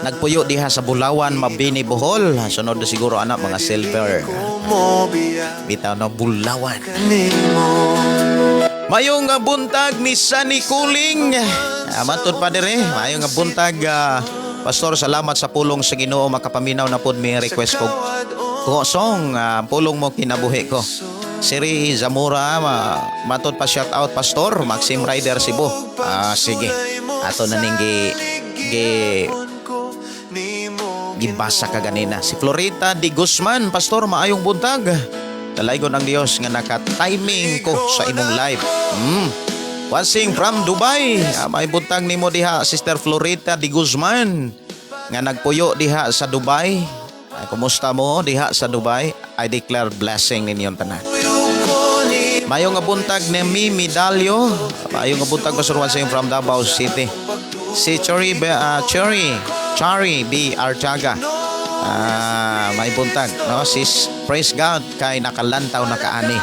nagpuyo diha sa Bulawan, Mabini, Bohol. Sunod na siguro anak mga silver. Mo biya Bitaw na Bulawan. Nimo. Mayo nga buntag ni Sunny Kuling. Matud pa dire. Mayo nga buntag, Pastor, salamat sa pulong sa Ginoo, makapaminaw na pod mi. Request ko ko song "Pulong Mo Kinabuhi Ko." Siri Zamora, matod pa, shout out, Pastor Maxim Rider Cebu. Sige. Ato na ning gi, gi gibasa ka ganina. Si Florita Di Guzman, Pastor, maayong buntag. Dalaygon ang Dios nga naka-timing ko sa imong live. Watching from Dubai. May buntag nimo diha, Sister Florita Di Guzman, nga nagpuyo diha sa Dubai. Kumusta mo diha sa Dubai? I declare blessing ninyong tanan. Mayo nga buntag ni Mimi Dalio. Mayo nga buntag, Pastor, watching from Davao City. Si Cherry Cherry Chari B Archaga. May buntag, no? Sis, praise God kay nakalantaw na kaani.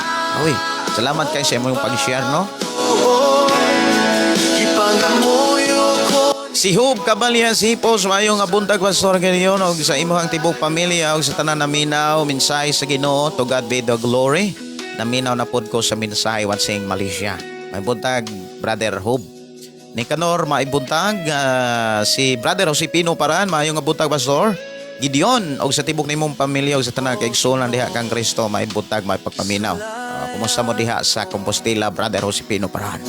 Uy, salamat kay sa imong pag-share, no? Gipangamuyo ko. Si Hub Cabalya Sipos, mayo nga buntag, Pastor Gideon, og sa imong tibok pamilya og sa tanan naminaw mensahe sa Ginoo. To God be the glory. Naminaw na pod ko sa mensahe, watching Malaysia. May buntag, Brother Hub. Nicanor, maibuntag si Brother Josepino Paran, mayo nga buntag, Pastor Gideon og sa tibok nimong pamilya og sa tanan kaigsuonan diha kang Kristo, may buntag, may pagpaminaw. Kumusta mo diha sa Compostela, Brother Josepino Paran?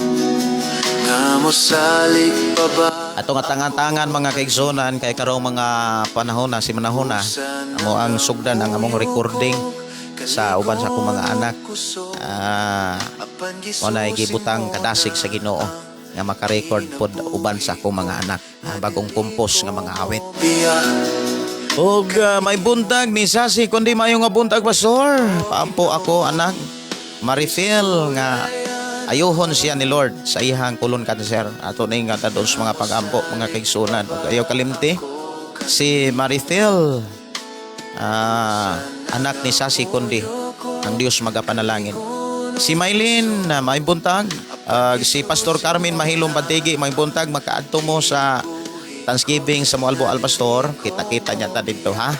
Nga mosalig pa ba? Ato nga tangan-tangan, mga kaigsuonan, kay karong mga panahon na si manahon na amo ang sugdan ang among recording sa uban sa akong mga anak. Mo na gibutang kadasig sa Ginoo nga maka-record pod uban sa akong mga anak. Bagong compose nga mga awit. Biya. Og may buntag ni Sasi kundi mayo nga buntag, Pastor. Paampo ako anak Marifel nga ayuhon siya ni Lord sa iyang colon cancer. Ato na nga doon sa mga pagampo, mga kaigsuonan. Ug ayaw kalimti si Marifel, anak ni Sasi kundi ang Dios magapanalangin. Si Mylene na may buntag, si Pastor Carmen Mahilom Batigi, may buntag, makaadto mo sa Thanksgiving sa Moalboal, Pastor. Kita-kita niya ta dito ha.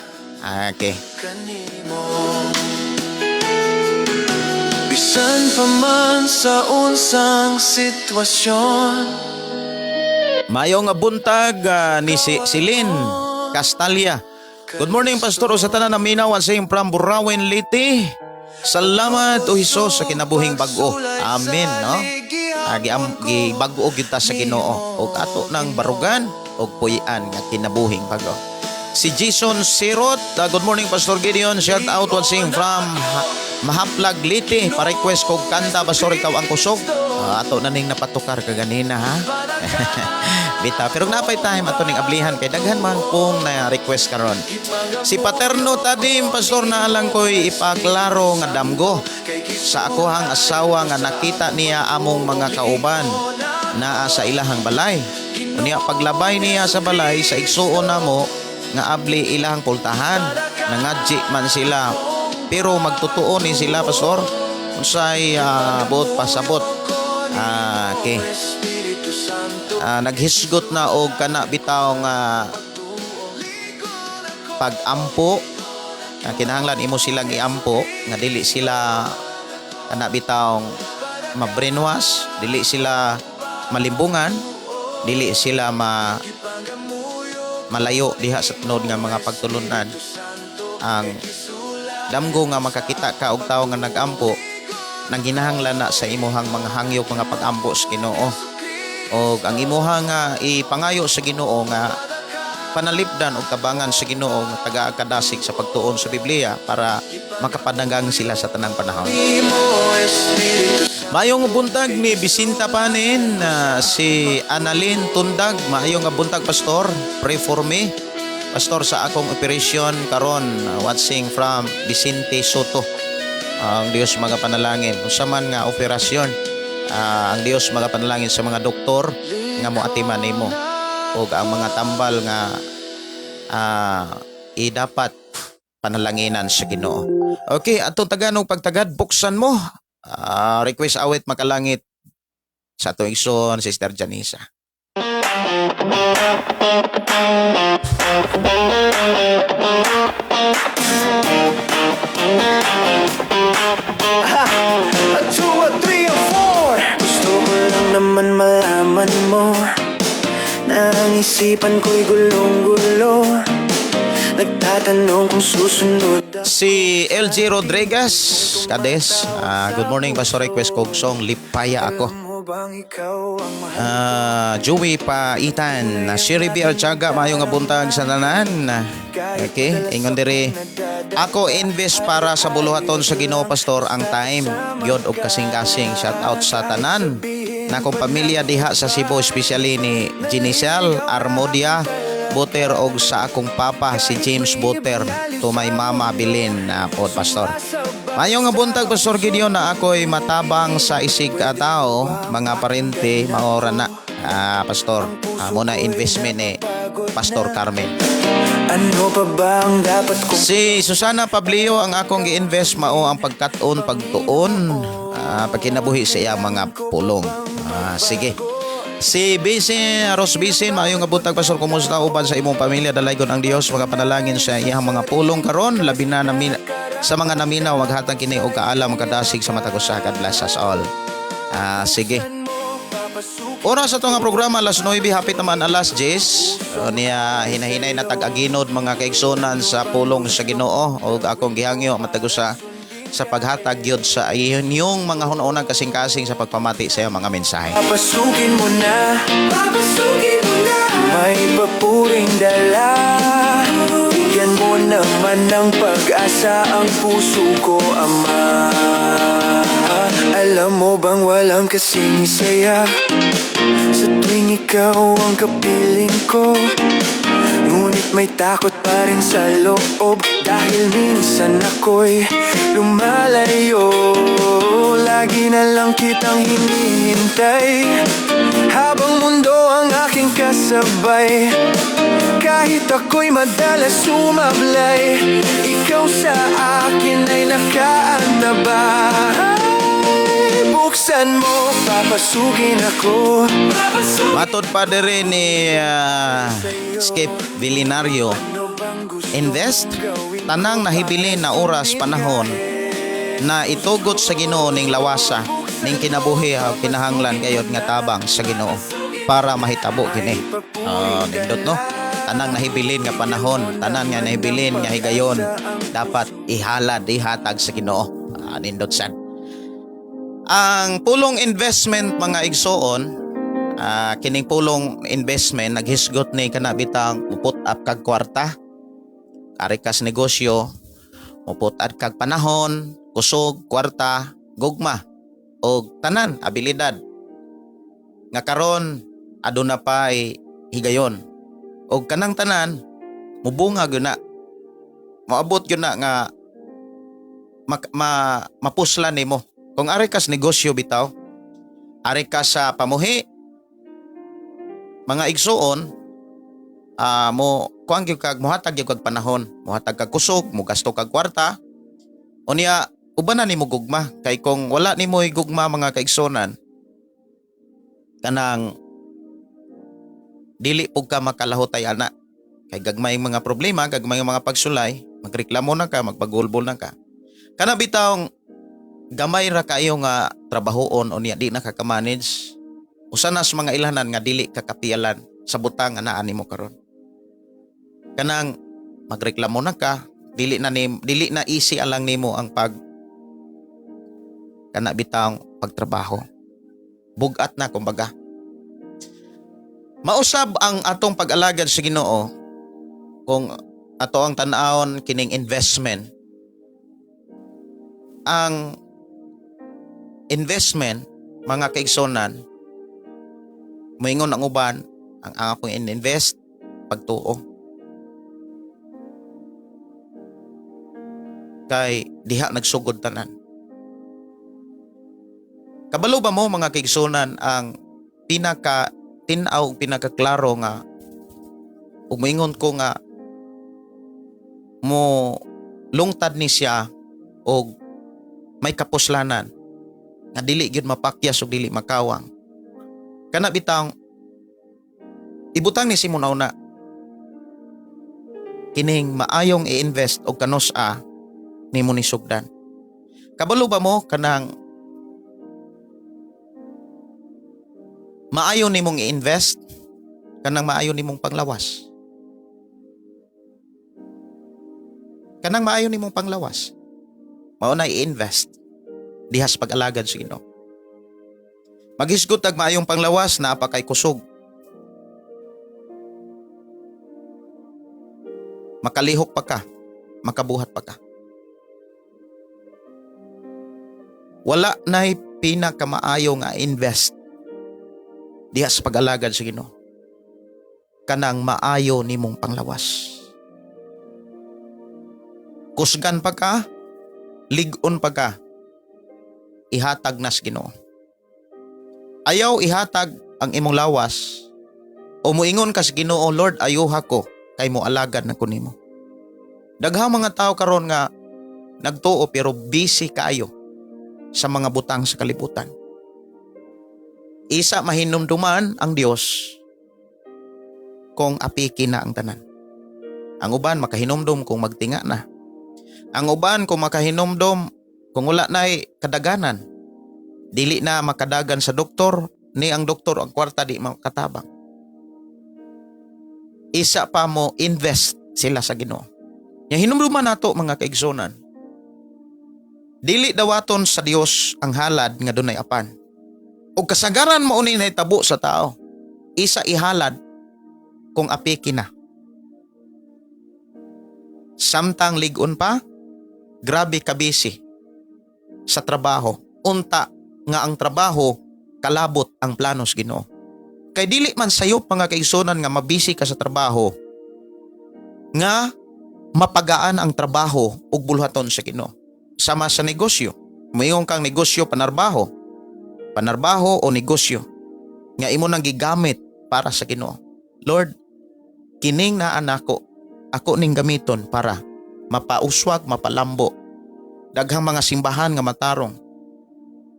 Okay. Kanimo bisan pa man sa unsang sitwasyon. Mayo nga buntag ni si Celine Castalia. Good morning, Pastor, o sa tanan naminaw sa iyong from Burauen, Leyte. Salamat o Hesus sa kinabuhing bag-o. Amen, no? Agi am gibag-o gyud ta sa Ginoo ug ato nang barugan og puy-an nga kinabuhing bag-o. Si Jason Sirot, good morning, Pastor Gideon. Shout out, watching from Mahaplag, Leyte. Pa-request kog kanta, Pastor, "Ikaw ang Kusog." Ato na ning napatukar kaganina, ha. Bita, pero napay time, ato ning ablihan kay daghan man pong na request karon. Si Paterno Tadim, "Pastor, na lang ko'y ipaklaro nga damgo sa akohang asawa nga nakita niya among mga kauban naa sa ilahang balay. Unya paglabay niya sa balay sa igsuon namo nga abli ilahang pultahan. Nangadji man sila. Pero magtotoo ni sila, Pastor. Unsay buot pasabot?" Okay. Naghisgot na og kana bitaw nga pag-ampo. Kinahanglan imo silang iampo nga dili sila kana bitawng ma-brainwash, dili sila malimbungan, dili sila malayo diha sa tinuod nga mga pagtulunan. Ang damgo nga makakita ka og tawo nga nagampo, nang ginahanglan na sa imuhang mga hangyok, mga pag-ampo sa Ginoo. Og ang imuha nga ipangayo sa Ginoo nga panalipdan og tabangan sa Ginoo nga taga kadasig sa pagtuon sa Biblia para makapadanggang sila sa tanang panahon. Maayong buntag ni Bisinta Panin, si Annalyn Tundag, "Maayong nga buntag, Pastor, pray for me, Pastor, sa akong operation karon, watching from Vicente Soto." Ang Dios mga panalangin. Unsa man nga operasyon, ang Dios mga panalangin sa mga doktor nga moatiman nimo ug ang mga tambal nga i dapat panalanginan sa Ginoo. Okay, atong taganog pagtagad, "Buksan Mo." Request awit "Makalangit" sa atong igsoon, Sister Janisa. A two, a three, a four. Gusto ko lang naman malaman mo na ang isipan ko'y gulong-gulo, nagtatanong kung susunod. Si LG Rodriguez, Cades. "Good morning, Pastor. Request kog song 'Lipaya Ako.'" Mo bang ikaw ang mahal? Joey Paitan, Sherry B. Archaga, maayong nga buntag sa tanan. Okay, ingon diri, "Ako invest para sa buluhaton sa Ginoo, Pastor, ang time gyud og kasing-kasing. Shout out sa tanan na akong pamilya diha sa Cebu, especially ni Ginicel Armodia Buter og sa akong papa si James Buter, to my mama Bilin na pod, Pastor." Maayong nga buntag, Pastor Gideon, na ako'y matabang sa isig tao, mga parente, maora na. Pastor, mo na investment ni Pastor Carmen. Ano pa ba ang dapat kong Si Susana Pablio, "Ang akong gi-invest mao ang pagkat-on, pagtuon, pagkinabuhi sa iyang mga pulong." Sige. Si Bisin, Ros Bisin, "Maayong nga buntag, Pastor, kumusta uban sa imong pamilya? Dalaygon ang Dios, mga panalangin sa iyang mga pulong karon, labi na sa mga naminaw, maghatag kini og kaalam, kadasig sa matag usa. God bless us all." Sige. Oras sa nga programa alas 9, hapit naman alas 10. O, niya hinahinay na tag-aginod, mga kaigsunan, sa pulong sa Ginoo og akong gihangyo matag usa sa paghatag gyud sa inyong mga hununang kasing-kasing sa pagpamati sa iyong mga mensahe. Papasukin mo na. Papasukin mo na. May papuring dala. Bigyan mo naman ng pag-asa ang puso ko, Ama. Alam mo bang walang kasing saya sa tuwing ikaw ang kapiling ko? Ngunit may takot pa rin sa loob dahil minsan ako'y lumalayo. Lagi na lang kitang hinihintay habang mundo ang aking kasabay. Kahit ako'y madalas sumablay, ikaw sa akin ay nakaantabay. Buksan mo, papasukin ako. Matod pa diri ni Skip Villinario, invest tanang nahibilin na oras, panahon na itugot sa Ginoo ning lawasa ning kinabuhi, kinahanglan gayod nga tabang sa Ginoo para mahitabo kini. Nindot, no? Tanang nahibilin nga panahon, tanan nga nahibilin nga higayon, dapat ihalad, ihatag sa Ginoo. Nindot sad. Ang pulong investment, mga igsoon, kining pulong investment naghisgot ni kana bitang put up kag kwarta. Ari kas negosyo, muputad kag panahon, kusog, kwarta, gugma og tanan abilidad. Nga karon aduna pay higayon. Og kanang tanan mubunga gyud na. Moabot gyud na nga mapuslan nimo. Kung ari kas negosyo bitaw, ari ka sa pamuhi, mga igsuon, mo kuang gyud kag mohatag gyud kag panahon, mohatag kag kusog, mogasto kag kwarta. Unya uban na nimo gugma, kay kung wala nimo gugma mga kaigsuonan, kanang dili pug ka makalahutay ana. Kay gagmay mga problema, gagmay mga pagsulay, magreklamo na ka, magpagulbol na ka. Kana bitawng gamay ra kayo nga trabahoon unya di na ka ka-manage. Usa na sa mga ilhanan nga dili ka kapiyalan sa butang nga naa nimo karon. Kanang magreklamo na ka, dili na easy alang nimo ang pag kana bitawng pagtrabaho. Bugat na kumbaga. Mausab ang atong pag-alagad sa Ginoo kung ato ang tan-awon kining investment. Ang investment, mga kaigsonan, moingon ang uban, ang akong in-invest pagtuo. Kay diha nagsugod tanan. Kabalo ba mo mga kaigsonan ang pinaka tin-aw, pinakaklaro nga ug moingon ko nga mo lungtad ni siya og may kapuslanan nga dili gyud mapakyas ug dili makawang. Kana bitang ibutang ni Simon una kining maayong i-invest og kanus-a nimo ni sugdan. Kabalo ba mo kanang maayo nimong i-invest kanang maayo nimong panglawas? Kanang maayo nimong panglawas, mao na i-invest dihas pag-alagad sa Ginoo. Maghisgot tag maayong panglawas, naa pa kay kusog. Makalihok pa ka, makabuhat pa ka. Wala na'y pinakamaayo nga invest diha sa pag-alagad sa Ginoo. Kanang maayo nimong panglawas. Kusgan pa ka, lig-on pa ka, ihatag nas Ginoo. Ayaw ihatag ang imong lawas o moingon ka sa Ginoo, Lord, ayuha ko kay mo alagad na ko nimo. Daghang mga tao karon nga nagtuo pero busy kaayo sa mga butang sa kalibutan. Isa mahinumduman ang Dios kung apiki na ang tanan. Ang uban makahinumdum kung magtinga na. Ang uban kung makahinumdum kung wala na'y kadaganan. Dili na makadagan sa doktor, ni ang doktor ang kwarta di makatabang. Isa pa mo invest sila sa Ginoo. Nya hinumduman nato mga kaigsunan. Dili dawaton sa Dios ang halad nga dunay apan. Og kasagaran mao ni nahitabo sa tao. Isa ihalad kung apiki na. Samtang lig-on pa, grabe ka busy sa trabaho. Unta nga ang trabaho kalabot ang planos Ginoo. Kay dili man sayop mga kaigsunan nga mabisi ka sa trabaho nga mapagaan ang trabaho ug bulhaton sa Ginoo. Sama sa negosyo. Moingon kang negosyo panarbaho. Panarbaho o negosyo nga imo nang gigamit para sa Ginoo. Lord, kining naa nako, ako ning gamiton para mapauswag, mapalambo. Daghang mga simbahan nga matarong.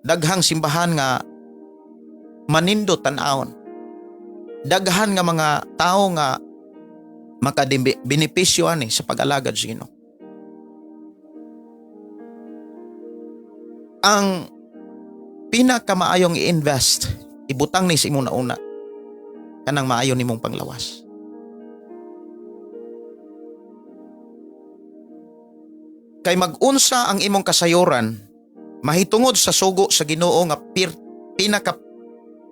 Daghang simbahan nga manindot tan-awon. Daghan nga mga tao nga makabenepisyo ani sa pag-alagad sa Ginoo. Ang pinakamaayong i-invest, ibutang ni sa imong nauna, kanang maayo nimong panglawas. Kay mag-unsa ang imong kasayuran, mahitungod sa sugo sa Ginoo nga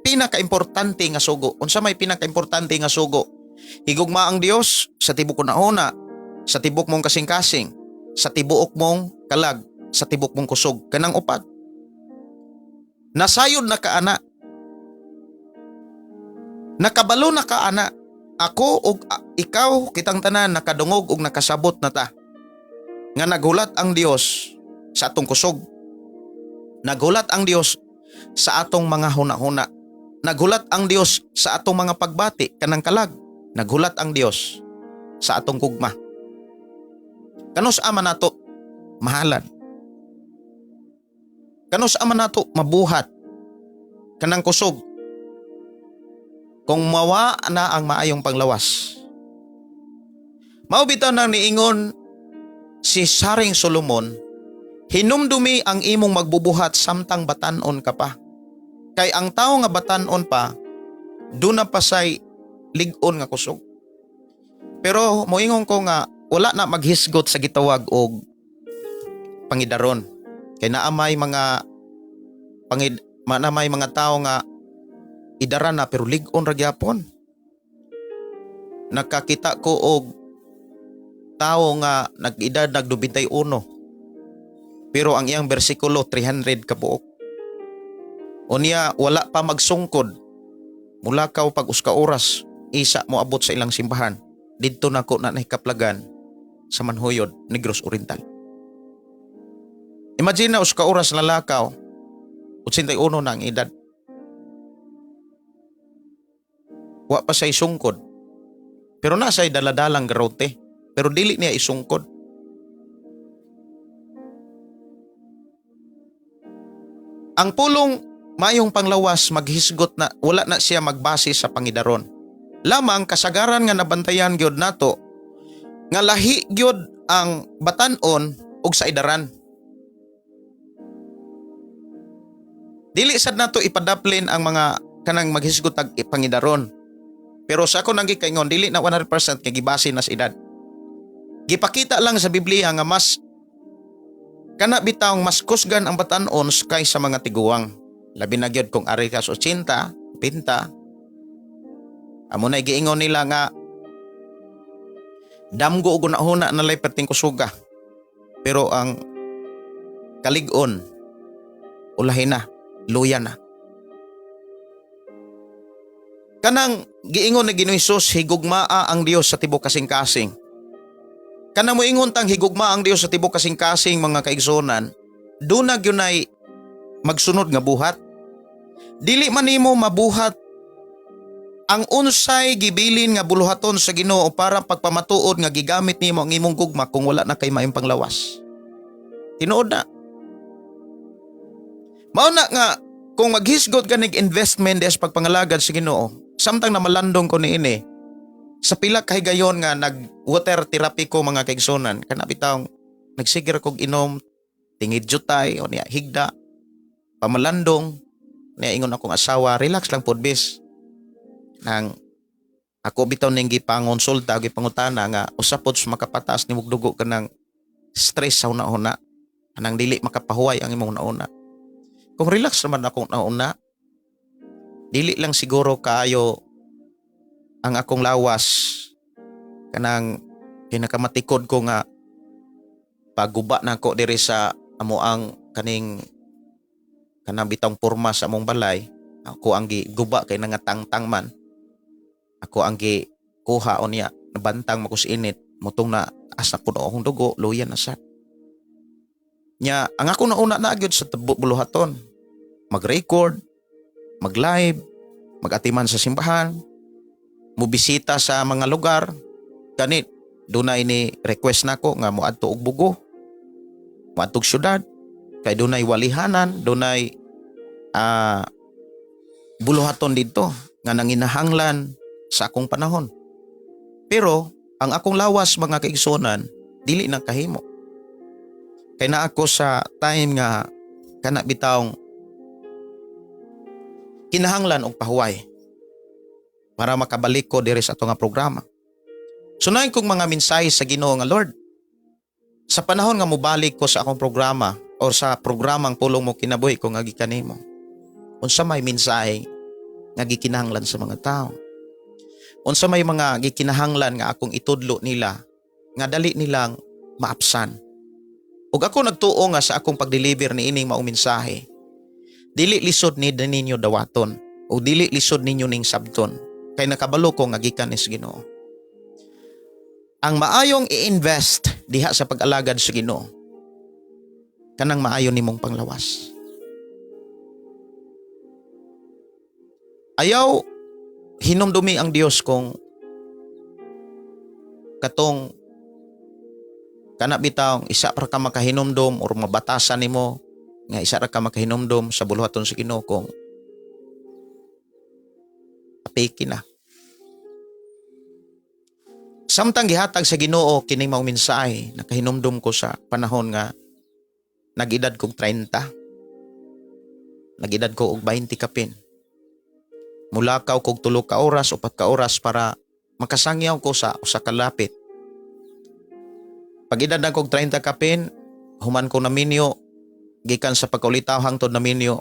pinakaimportante nga sugo. Unsa may pinakaimportante nga sugo? Higugma ang Dios sa tibuok una, Sa tibok mong kasing-kasing, sa tibuok mong kalag, sa tibok mong kusog, kanang upat. Nasayod na ka ana. Nakabalo na ka ana. Ako ug ikaw, kitang tanan, nakadungog ug nakasabot na ta nga naghulat ang Dios sa atong kusog. Naghulat ang Dios sa atong mga huna-huna. Naghulat ang Dios sa atong mga pagbati kanang kalag. Naghulat ang Dios sa atong gugma. Kanus-a man nato mahalan? Kanus-a man nato mabuhat kanang kusog kung mawa na ang maayong panglawas? Mao bitaw nang niingon si Saring Solomon, "Hinumdumi ang imong magbubuhat samtang batanon ka pa. Kay ang tawo nga batanon pa, duna pa say lig-on nga kusog." Pero moingon ko nga wala na maghisgot sa gitawag og pangidaron. Kay naa may mga pangid na may mga tawo nga idara na pero lig-on ra gyapon. Nakakita ko og tawo nga nag-edad nag 91 pero ang iyang bersikulo 300 kabuok. Unya wala pa magsungkod, mulakaw pag usa ka oras isa mo abot sa ilang simbahan didto nako na nahikaplagan sa Manhuyod, Negros Oriental. Imagine na usa ka oras na lakaw, 81 na ang edad. Wa pa siya'y sungkod. Pero nasa daladalang garote. Pero dili niya isungkod. Ang pulong mayong panglawas maghisgot na wala na siya magbase sa pangidaron. Lamang kasagaran nga nabantayan gyud nato nga lahi gyud ang batan-on ug sa idaran. Dili sad nato ipadaplin ang mga kanang maghisgot tag pangidaron. Pero sa ako nang gikaingon, dili na 100% kay gibase na sa edad. Gipakita lang sa Biblia nga mas kana bitawng mas kusgan ang batan-on kaysa mga tiguang. Labi na gyud kung ari ka sa 80, 90. Amo na giingon nila nga damgo og hunahuna na lay perting kusuga. Pero ang kalig-on ulahin na, luya na. Kanang giingon ni Ginoong Hesus, higugmaa ang Dios sa tibok kasing-kasing. Kanang moingon tang higugma ang Dios sa tibok kasing-kasing, mga kaigsunan, duna gyunay magsunod nga buhat. Dili man nimo mabuhat ang unsay gibilin nga buluhaton sa Ginoo para pagpamatuod nga gigamit nimo ang imong gugma kung wala na kay maayong panglawas. Tinuod na. Mao na nga kung maghisgot ka nig investment des pagpangalagad sa Ginoo, samtang namalandong ko niini sa pila ka higayon nga nag water therapy ko, mga kaigsunan, kana bitawng nagsigir kog inom tingid jutay o niya higda pamalandong. Niya ingon akong asawa, "Relax lang pod bis." Nang ako bitaw ning gipangonsulta, gipangutana nga usa pod sa makapataas nimog dugo kanang stress sa una-una, anang dili makapahuway ang imong una-una. Kung relax naman akong una, dili lang siguro kaayo ang akong lawas, kanang pinakamatikod ko nga pagguba na ako diri sa amo ang kaning kanang bitang porma sa among balay. Ako ang giguba kay nangatangtang man. Ako ang gikuha o niya nabantang makus init mutong na taas na kuno akong dugo, luya na sad nya. Ang ako nauna na gyud sa buluhaton, mag-record, mag-live, mag-atiman sa simbahan, mobisita sa mga lugar. Ganit dunay ni request nako nga moadto og Bugo, moadto og syudad kay dunay walihanan, dunay buluhaton didto nga nanginahanglan sa akong panahon. Pero ang akong lawas, mga kaigsunan, dili na kahimo kay na ako sa time nga kana bitawng kinahanglan og pahuway para makabalik ko diri sa ato nga programa. Sunayon kong mga mensahe sa Ginoo nga, "Lord, sa panahon nga mobalik ko sa akong programa or sa programang Pulong Mo Kinabuhi ko nga gikan nimo, unsa may mensahe nga gikinahanglan sa mga tao? Unsa may mga gikinahanglan nga akong itudlo nila?" nga dali nilang maapsan. Ug ako nagtuo nga sa akong pag-deliver ni ining maong mensahe, dili lisod ni ninyo dawaton o dili lisod ninyo ning sabton kay nakabalo ko nga gikan is Ginoo. Ang maayong i-invest diha sa pag-alagad sa Ginoo, kanang maayo nimong panglawas. Ayaw hinumdumi ang Dios kung katong kana bitaw isa ra ka makahinumdom or mabatasan nimo nga isa ra ka makahinumdom sa buluhaton sa Ginoo kung apiki na. Samtang gihatag sa Ginoo kining maong mensahe, nakahinumdom ko sa panahon nga nag-edad kog 30. Nag-edad ko og 20 kapin. Mulakaw kog 3 ka oras, 4 ka oras para makasangyaw ko sa usa ka lapit. Pag edad na kog 30 kapin, human ko naminyo, gikan sa pagkaulitaw hangtod naminyo,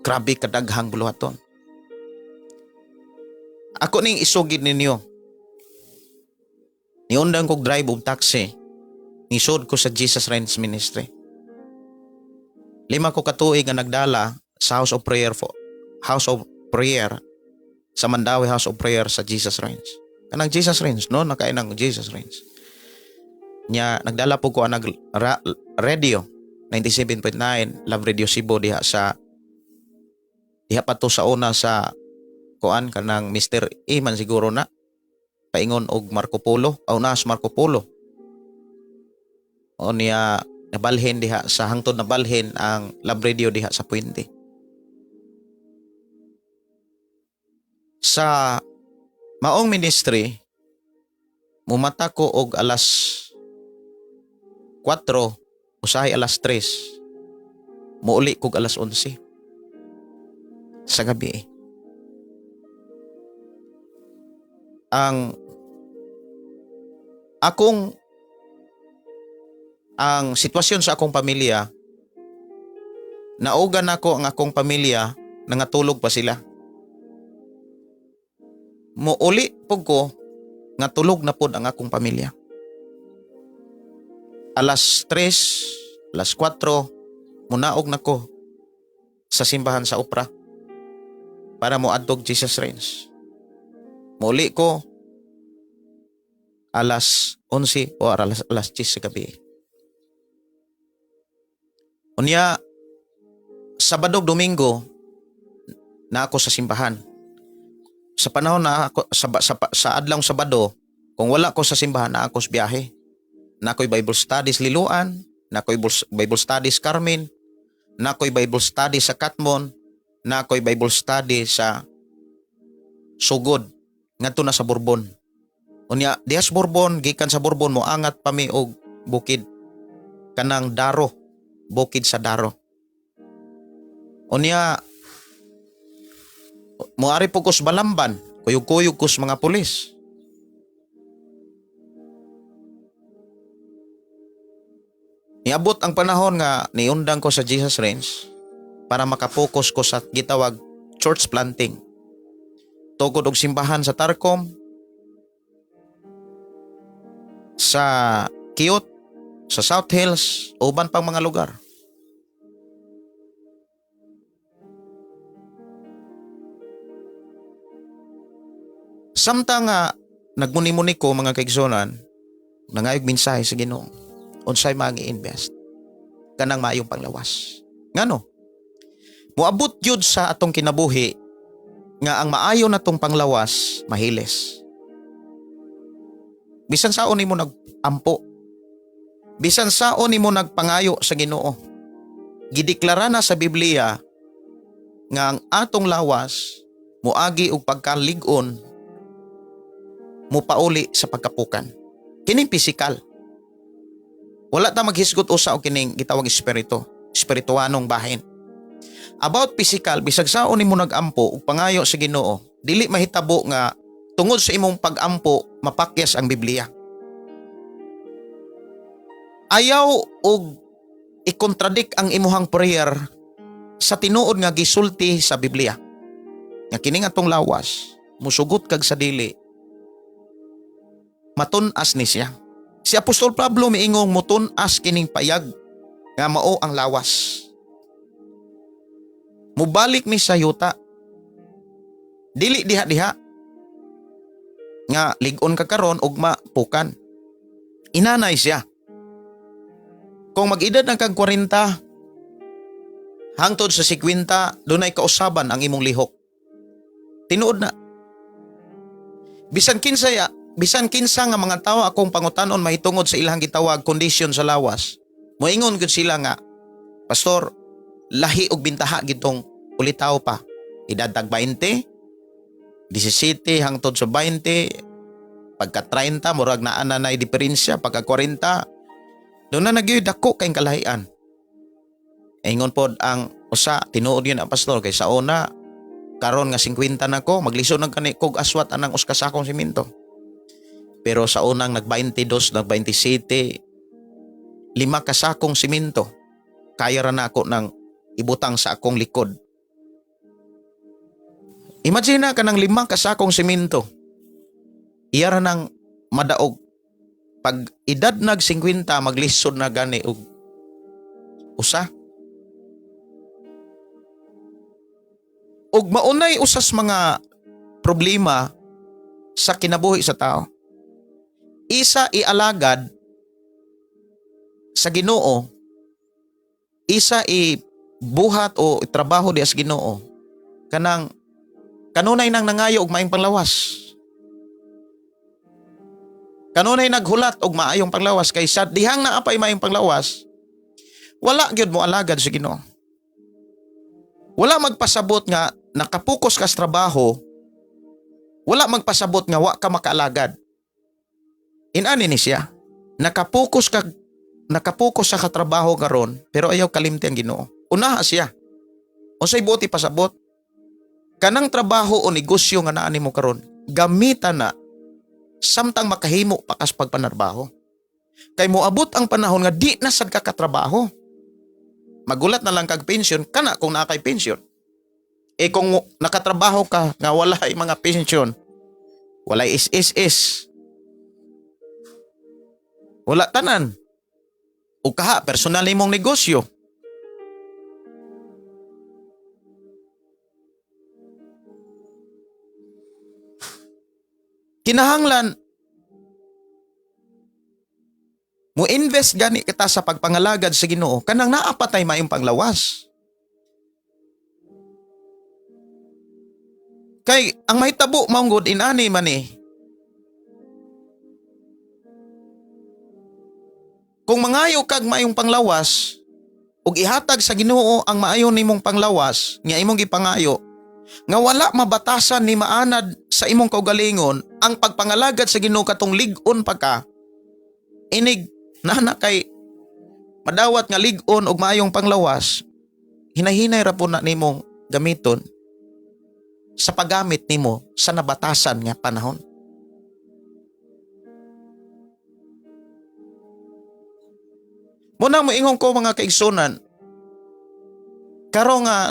grabe kadaghang buluhaton. Ako ning isugid ninyo. Niundang kog drive og taxi. Nisod ko sa Jesus Reigns Ministry. 5 ko katuig nga nagdala sa House of Prayer for House of Prayer sa Mandaue House of Prayer sa Jesus Reigns. Kanang Jesus Reigns, no? Nakain ang Jesus Reigns. Nya nagdala po ko ang radio 97.9 Love Radio Cebu diha sa diha pa to sa una sa kuan kanang Mr. A man siguro na paingon og Marco Polo aw nas Marco Polo. O niya nabalhin diha sa hangtod nabalhin ang Love Radio diha sa Puente. Sa maong ministry mumata ko og alas 4, usahay alas 3, muuli kog alas 11 sa gabi. Ang akong ang sitwasyon sa akong pamilya, naugan nako ang akong pamilya, nangatulog pa sila. Muuli pug ko nga tulog na pod ang akong pamilya. Alas 3, alas 4, munaog na ko sa simbahan sa Opra para moadtog Jesus Reigns. Muli ko alas 11 o alas 10 sa gabi. Unya, Sabado, Domingo, na ako sa simbahan. Sa panahon na ako, sa adlong Sabado, kung wala ko sa simbahan, na ako sa biyahe. Na ako'y Bible Studies Liloan, na ako'y Bible Studies Carmen, na ako'y Bible Studies sa Katmon, na ako'y Bible Study sa Sugod, ngadto na sa Bourbon. Unya, diha sa Bourbon, gikan sa Bourbon, moangat pa mi og bukid. Kanang Daro, bukid sa Daro. Unya, moari po ko sa Balamban, kuyog-kuyog ko sa mga pulis. Niabot ang panahon nga niundang ko sa Jesus Reigns para makapokus ko sa gitawag church planting. Tugod og simbahan sa Tarcom, sa Kiot, sa South Hills, uban pang mga lugar. Samtang nga nagmuni-muni ko mga kaigsunan, nangayog mensahe sa Ginoo. Unsay mangi-invest kanang maayong panglawas. Ngano? Moabot gyud sa atong kinabuhi nga ang maayo natong panglawas mahilis. Bisan saon nimo nag-ampo, bisan saon nimo nagpangayo sa Ginoo, gideklara na sa Biblia nga ang atong lawas moagi og pagkalig-on, mopauli sa pagkapukan. Kining pisikal. Wala ta maghisgot usa og kining gitawag espiritu, espirituanong bahin. About physical, bisag saon nimo nag-ampo ug pangayo sa Ginoo, dili mahitabo nga tungod sa imong pag-ampo mapakyas ang Biblia. Ayaw og i-contradict ang imuhang prayer sa tinuod nga gisulti sa Biblia. Nga kining atong lawas, musugot kag sa dili, matun-as ni siya. Si Apostol Pablo miingong mutun-as kining payag nga mao ang lawas. Mubalik mi sa yuta. Dili diha-diha nga lig-on ka karon ugma pukan. Inanay siya. Kung mag-edad na kag 40 hangtod sa 50, dunay kausaban ang imong lihok. Tinuod na. Bisan kinsa nga mga tawo akong pangutanon mahitungod sa ilang gitawag kondisyon sa lawas, moingon gyud sila nga, "Pastor, lahi og bintaha gitong ulitaw pa. Edad tag 20, 17 hangtod sa 20, pagka 30 murag naa na nay diferensya, pagka 40 doon na nagyoy dako kay kalahian." Ingon pod ang usa, "Tinuod yun ang, Pastor, kay sa una karon nga 50 na ko, maglisod nag kani kog aswat anang usa ka sakong simento. Pero sa unang nag 22, nag 27, 5 ka sakong simento kaya ra na ako ng ibutang sa akong likod." Imagine na kanang 5 ka sakong simento. Iya ra nang madaog. Pag edad nag 50, maglisod na gani og usa. Ug maunay usas mga problema sa kinabuhi sa tao. Isa ialagad sa Ginoo, isa ibuhat o trabaho di sa Ginoo, kanang kanunay nang nangayo og maayong panglawas. Kanunay naghulat og maayong panglawas, kay sa dihang naa pay maayong panglawas, wala gyud mo alagad sa Ginoo. Wala magpasabot nga nakapokus ka sa trabaho, wala magpasabot nga wa ka makaalagad. Inani ni siya. Nakapokus sa katrabaho karon, pero ayaw kalimti ang Ginoo. Unaha siya. Unsay buot ipasabot? Kanang trabaho o negosyo nga naa nimo karon, gamita na samtang makahimo pa kas pagpanarbaho. Kay moabot ang panahon nga di na sad ka katrabaho. Magulat na lang kag pensyon kana kung naa kay pensyon. Eh kung nakatrabaho ka nga wala ay mga pensyon, walay SSS, wala tanan. O kaha, personal nimong negosyo. Kinahanglan mo invest gani kita sa pagpangalagad sa Ginoo kanang naa pa tay maayong panglawas. Kay ang mahitabo maunggod inani man eh. Kung mangayo kag maayong panglawas ug ihatag sa Ginoo ang maayo nimong panglawas nga imong gipangayo, nga wala mabatasan ni maanad sa imong kaugalingon ang pagpangalagad sa Ginoo katong lig-on pa ka, inig nana kay madawat nga lig-on og maayong panglawas, hinahinay ra po na nimong gamiton sa paggamit nimo sa nabatasan nga panahon. Muna moingon ko, mga kaigsunan, karo nga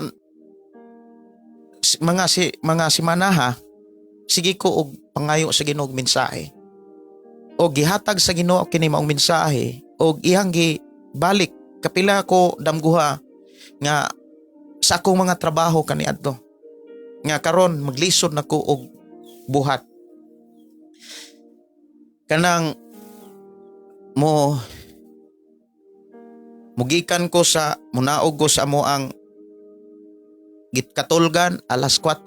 mga simanaha, sige ko og pangayo sa Ginoo og mensahe. O gihatag sa Ginoo kini maong mensahe og iyang gibalik kapila ko damguha nga sa akong mga trabaho kaniadto. Nga karon maglisod na ko og buhat. Kanang mo mugikan ko sa munaog ko sa amo ang gitkatulgan alas 4,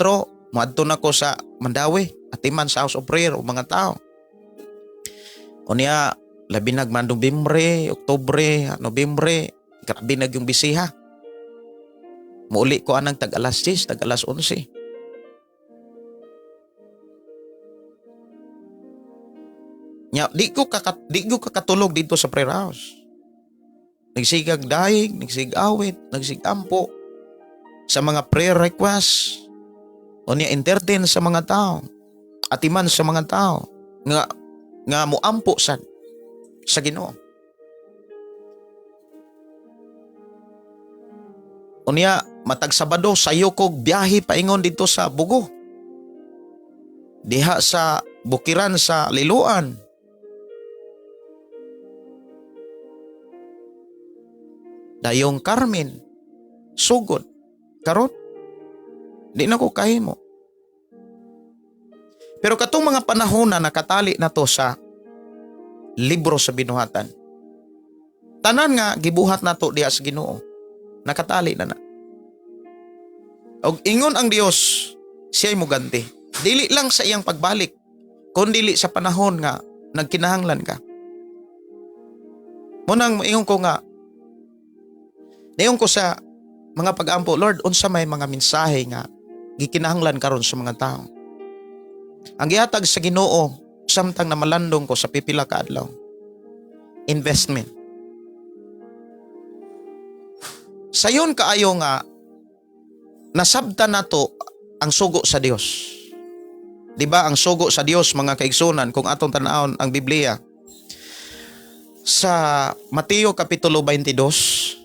moadto na ko sa Mandaue atiman sa House of Prayer o mga tao. Unya labi nag man Nobyembre, Oktubre, Nobyembre, grabe nag yung bisiha. Muuli ko anang tag alas 10, tag alas 11. Nya di ko kakatulog dito sa prayer house. Nagsigag dayeg, nagsigawit, nagsigampo sa mga prayer request. O niya entertain sa mga tao. Atiman sa mga tao nga nga moampo sa Ginoo. Unya matag Sabado sayo kog biyahe paingon dito sa Bugo. Diha sa bukiran sa Liloan. Dayong Carmen, sugod. Karon, di na ko kahimo. Pero katong mga panahon na nakatali na to sa libro sa binuhatan. Tanan nga gibuhat nato diha sa Ginoo. Nakatali na na. Og ingon ang Dios, siya'y muganti. Dili lang sa iyang pagbalik, kun dili sa panahon nga nagkinahanglan ka. Munang moingon ko nga, niingon ko sa mga pag-ampo, "Lord, unsa may mga mensahe nga gikinahanglan karon sa mga tao?" Ang gihatag sa Ginoo samtang namalandong ko sa pipila ka adlaw, investment. Sayon kaayo nga nasabtan nato ang sugo sa Dios. Di ba ang sugo sa Dios, mga kaigsunan, kung atong tan-awon ang Biblia sa Mateo kapitulo 22,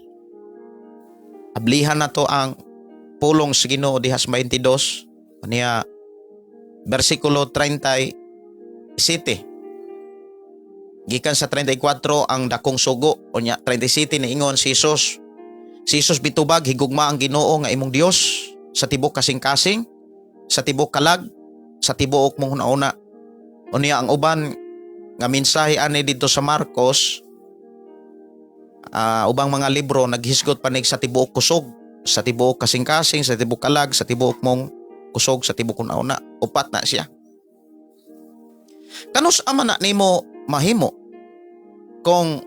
ablihan nato ang pulong sa Ginoo diha sa 22 niya, bersikulo 37 gikan sa 34 ang dakong sugo. Unya 37, niingon si Jesus. Si Jesus bitubag, "Higugma ang Ginoo nga imong Dios sa tibok kasing-kasing, sa tibok kalag, sa tibuok mong hunahuna." Unya ang uban nga mensahe ani didto sa Marcos, ubang mga libro naghisgot panig sa tibuok kusog, sa tibuok kasing-kasing, sa tibuok kalag, sa tibuok mong kusog, sa tibuok hunahuna. Upat na siya. Kanus ama na nimo mahimo kung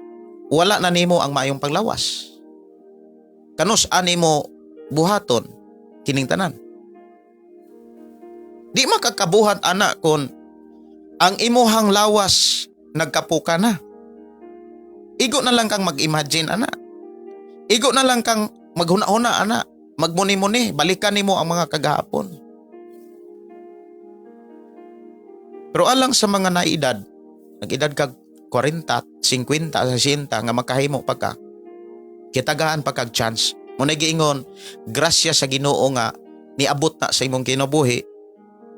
wala na nimo ang maayong paglawas? Kanus animo buhaton kining tanan? Di makakabuhat ana kung ang imuhang lawas nagkapuka na. Igo na lang kang mag-imagine ana. Igo na lang kang maghuna-huna ana. Magmuni-muni, balikan nimo ang mga kagahapon. Pero alang sa mga naidad, nag-edad kag 40, 50, 60 nga makahimo pa ka, kitagaan pa kag chance. Mo giingon, grasya sa Ginoo nga niabot na sa imong kinabuhi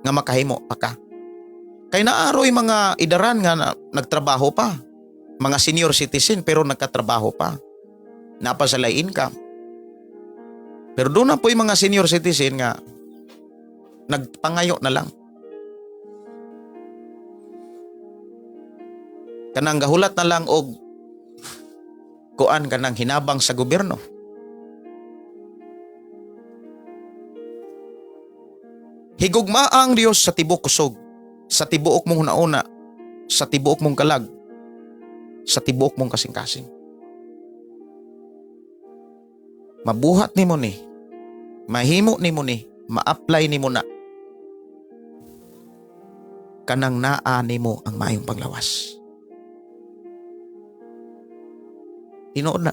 nga makahimo pa ka. Kay naaroy mga idaran nga nagtrabaho pa. Mga senior citizen pero nagkatrabaho pa. Napa sa income. Pero doon na po yung mga senior citizen nga nagpangayo na lang. Kanang gahulat na lang og kuan, kanang hinabang sa gobyerno. Higugma ang Dios sa tibuok kusog, sa tibuok mong hunauna, sa tibuok mong kalag, sa tibuok mong kasing-kasing. Mabuhat nimo ni, mahimo nimo ni, ma-apply nimo na kanang naa nimo ang maayong panglawas. Tinuod na.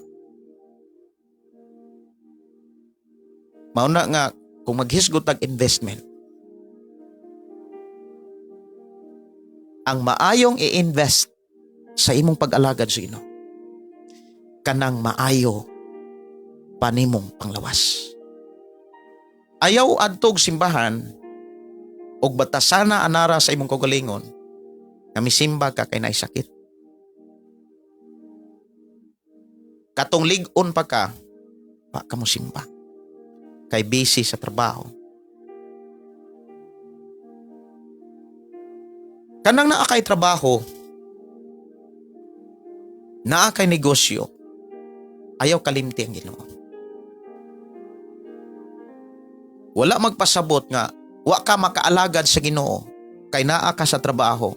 Mao na nga kung maghisgot tag investment, ang maayong i-invest sa imong pag-alagad sa Ginoo, kanang maayo panimong panglawas. Ayaw adtog simbahan og batasana anara sa imong kaugalingon nga misimba ka kay naay sakit. Katong lig-on pa ka, pa ka mo simba. Kay busy sa trabaho. Kanang naa kay trabaho, naa kay negosyo, ayaw kalimti ang Ginoo. Wala magpasabot nga wa ka makaalagad sa Ginoo kay naa ka sa trabaho.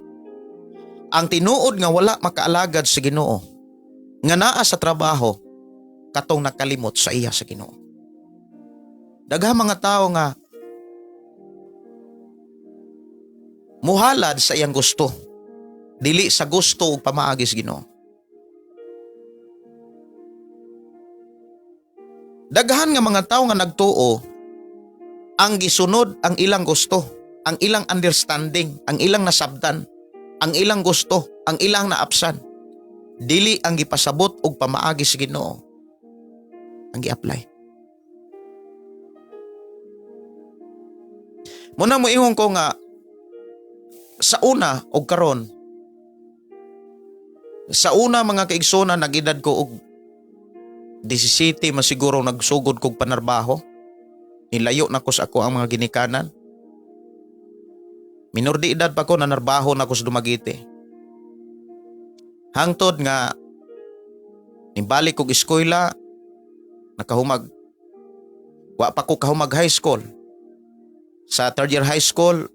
Ang tinuod nga wala makaalagad sa Ginoo nga naa sa trabaho, katong nakalimot sa iya sa Ginoo. Daghang mga tao nga muhalad sa iyang gusto, dili sa gusto ug pamaagi sa Ginoo. Daghan nga mga tao nga nagtuo, ang gisunod ang ilang gusto, ang ilang understanding, ang ilang nasabtan, ang ilang gusto, ang ilang naapsan. Dili ang gipasabot og pamaagi sa Ginoo ang gi-apply. Muna moingon ko nga sa una og karon, sa una, mga kaigsoona, nag-edad ko og 17 masiguro nagsugod kog panarbaho. Nilayo na ko sa ako ang mga ginikanan. Minor de edad pa ko, nanarbaho na ko sa Dumaguete. Hangtod nga nibalik kog eskwela, nakahumag, wa pa ko kahumag high school. Sa third year high school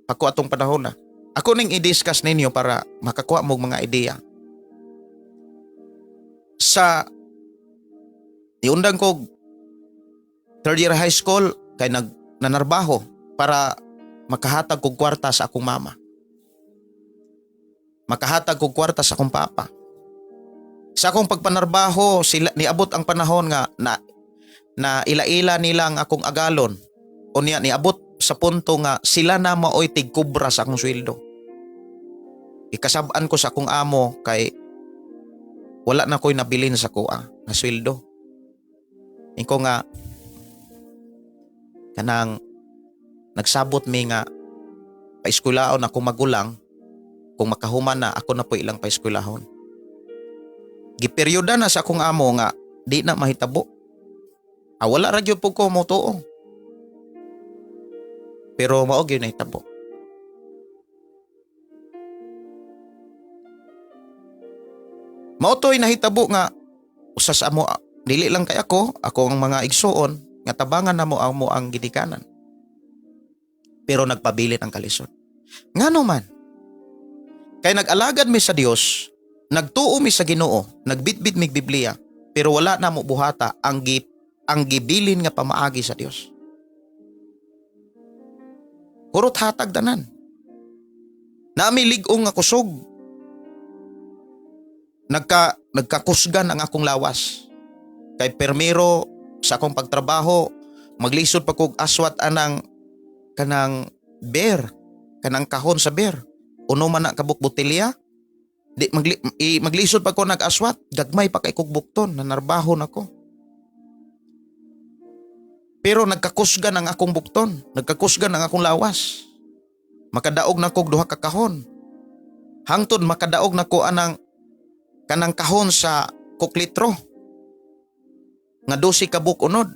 pa ko atong panahon na. Ako ning i-discuss ninyo para makakuha mo mga ideya. Sa iundang ko third year high school kay nag nanarbaho para makahatag kog kwarta sa akong mama. Makahatag kog kwarta sa akong papa. Sa akong pagpanarbaho, sila niabot ang panahon nga na na ila-ila nila ang akong agalon. Unya niabot sa punto nga sila na maoy tigkubra sa akong sweldo. Ikasab-an ko sa akong amo kay wala na ko'y nabilin sa kuha nga sweldo. Inko nga kanang nagsabot mi nga paeskwelaon ako magulang, kung makahuman na ako na po ilang paeskwelahon. Giperyoda na sa akong amo nga di na mahitabo. Ah, wala ra gyud po ko motuo. Pero mao gyud nahitabo. Mao to'y nahitabo nga usa sa amo, dili lang kay ako, ako ang mga igsuon nga tabangan namo ang mo ang ginikanan. Pero nagpabilin ang kalisod. Ngano man? Kay nag-alagad mi sa Dios, nagtuo mi sa Ginoo, nagbitbit mig Biblia, pero wala na mo buhata ang gibilin nga pamaagi sa Dios. Hurot hatag tanan. Nami lig-ong nga kusog. Nagkakusgan ang akong lawas. Kay permiro sa akong pagtrabaho, maglisod pa kog aswat anang kanang beer, kanang kahon sa beer. Uno man na kabuk botelya. Di maglisod pa ko nag-aswat, gagmay pa kay kog bukton, nanarbaho nako. Pero nagkakusgan ang akong bukton, nagkakusgan ang akong lawas. Makadaog na kog duha ka kahon. Hangtod makadaog na ko anang kanang kahon sa kuklitro nga 12 ka buk unod.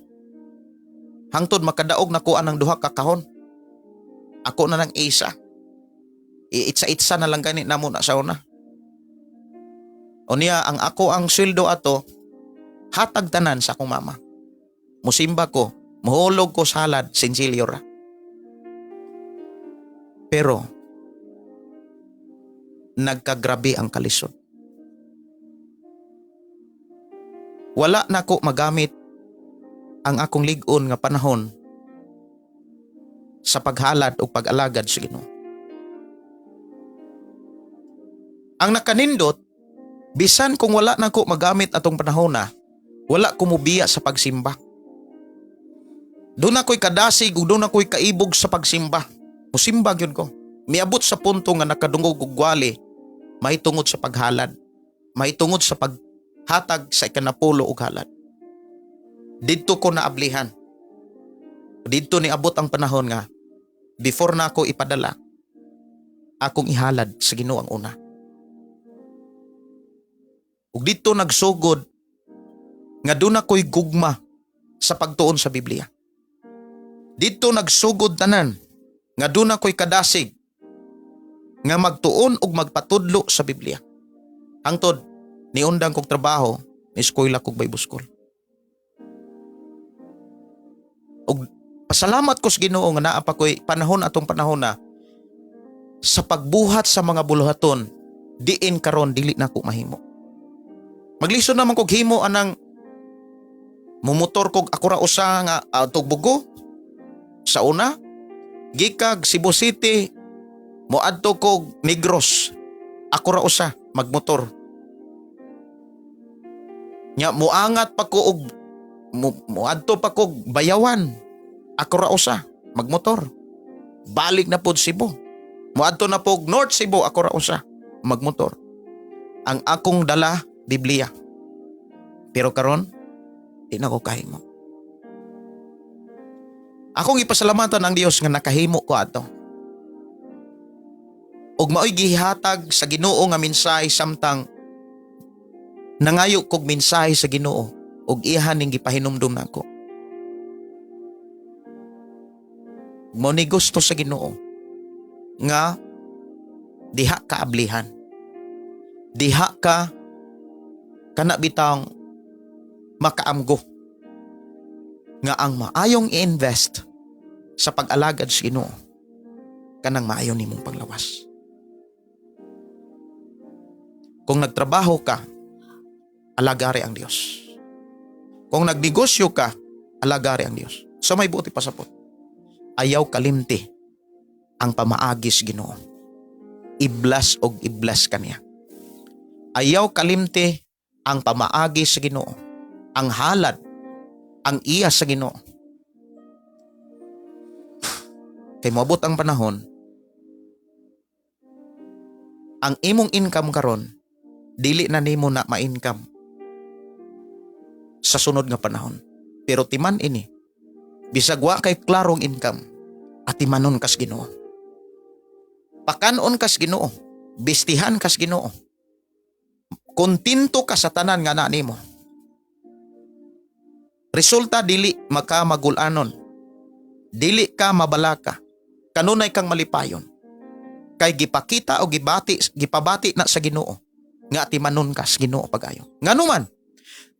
Hangtod makadaog na ko anang duha ka kahon. Ako na lang isa. Iitsa-itsa na lang gani namo na sa una. Unya ang ako ang sweldo ato hatag tanan sa akong mama. Musimba ko, muhulog ko salad, sinsilyo ra. Pero nagkagrabe ang kalisod. Wala na ko magamit ang akong lig-on nga panahon sa paghalad o pag-alagad sa Ginoo. Ang nakanindot, bisan kung wala na ko magamit atong panahon na, wala ko mubiya sa pagsimba. Doon ako'y kadasig ug doon ako'y kaibog sa pagsimba. Musimba gyud ko. Miabot sa punto nga nakadungog og gwali, mahitungod sa paghalad, mahitungod sa paghatag sa ikanapulo og halad. Didto ko naablihan. Didto niabot ang panahon nga before na ako ipadala, akong ihalad sa Ginoo ang una. Ug didto nagsugod nga doon ako'y gugma sa pagtuon sa Biblia. Didto nagsugod tanan nga doon ako'y kadasig nga magtuon ug magpatudlo sa Biblia. Hangtod niundang kog trabaho, ni-eskwela kog Bible School. Ug pasalamat ko sa Ginoo nga naa pa ko'y panahon atong panahon na sa pagbuhat sa mga buluhaton, diin karon dili na ko mahimo. Maglisod naman kog himo anang mumotor kog ako ra usa nga atog Bugo sa una, gikag Cebu City, moadto kog Negros, ako ra usa magmotor. Nya muangat pa ko og muadto pa kog Bayawan, ako ra usa magmotor. Balik na pod Cebu, muadto na pog North Cebu, ako ra usa magmotor. Ang akong dala Biblia. Pero karon di na ko kahimo. Akong ipasalamatan ang Dios nga nakahimo ko ato. Ug maoy gihatag sa Ginoo nga mensahe samtang Nangayo kog mensahe sa Ginoo ug iya ning gipahinumdum nako. Mo ni gusto sa Ginoo nga diha ka ablihan. Diha ka kana bitang makaamgo nga ang maayong i-invest sa pag-alagad sa Ginoo kanang maayo nimong panglawas. Kung nagtrabaho ka, alagari ang Dios. Kung nagnegosyo ka, alagari ang Dios. Sa may buot ipasabot, ayaw kalimti ang pamaagis Ginoo. I-bless og i-bless kaniya. Ayaw kalimti ang pamaagi sa Ginoo. Ang halad, ang iya sa Ginoo. Kay moabot ang panahon, ang imong income karon dili na nimo na ma-income sa sunod nga panahon. Pero timan ini, bisag wa kay klarong income, atimanon kas Ginoo. Pakanon kas Ginoo, bistihan kas Ginoo. Kontento ka sa tanan nga naa nimo. Resulta, dili makamagulanon. Dili ka mabalaka. Kanunay kang malipayon. Kay gipakita o gipabati na sa Ginoo nga atimanon ka sa Ginoo pag-ayo. Ngano man?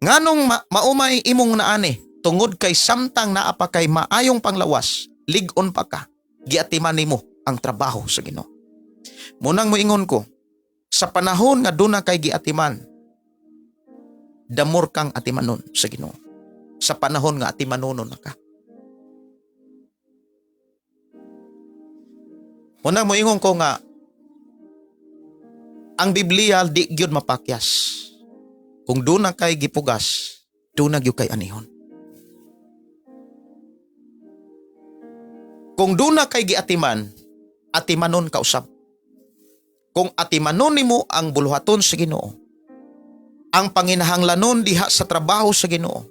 Nganong maumay imong naani tungod kay samtang naa pa kay maayong panglawas, lig-on pa ka, giatiman nimo ang trabaho sa Ginoo. Munang moingon ko, sa panahon nga duna kay giatiman, damor kang atimanon sa Ginoo. Sa panahon nga atimanonon na ka. Munang moingon ko nga ang Biblia di gyud mapakyas. Kung duna kay gipugas, duna gyud kay anihon. Kung duna kay giatiman, atimanon ka usab. Kung atimanon nimo ang buluhaton sa Ginoo, ang panginahanglanon diha sa trabaho sa Ginoo,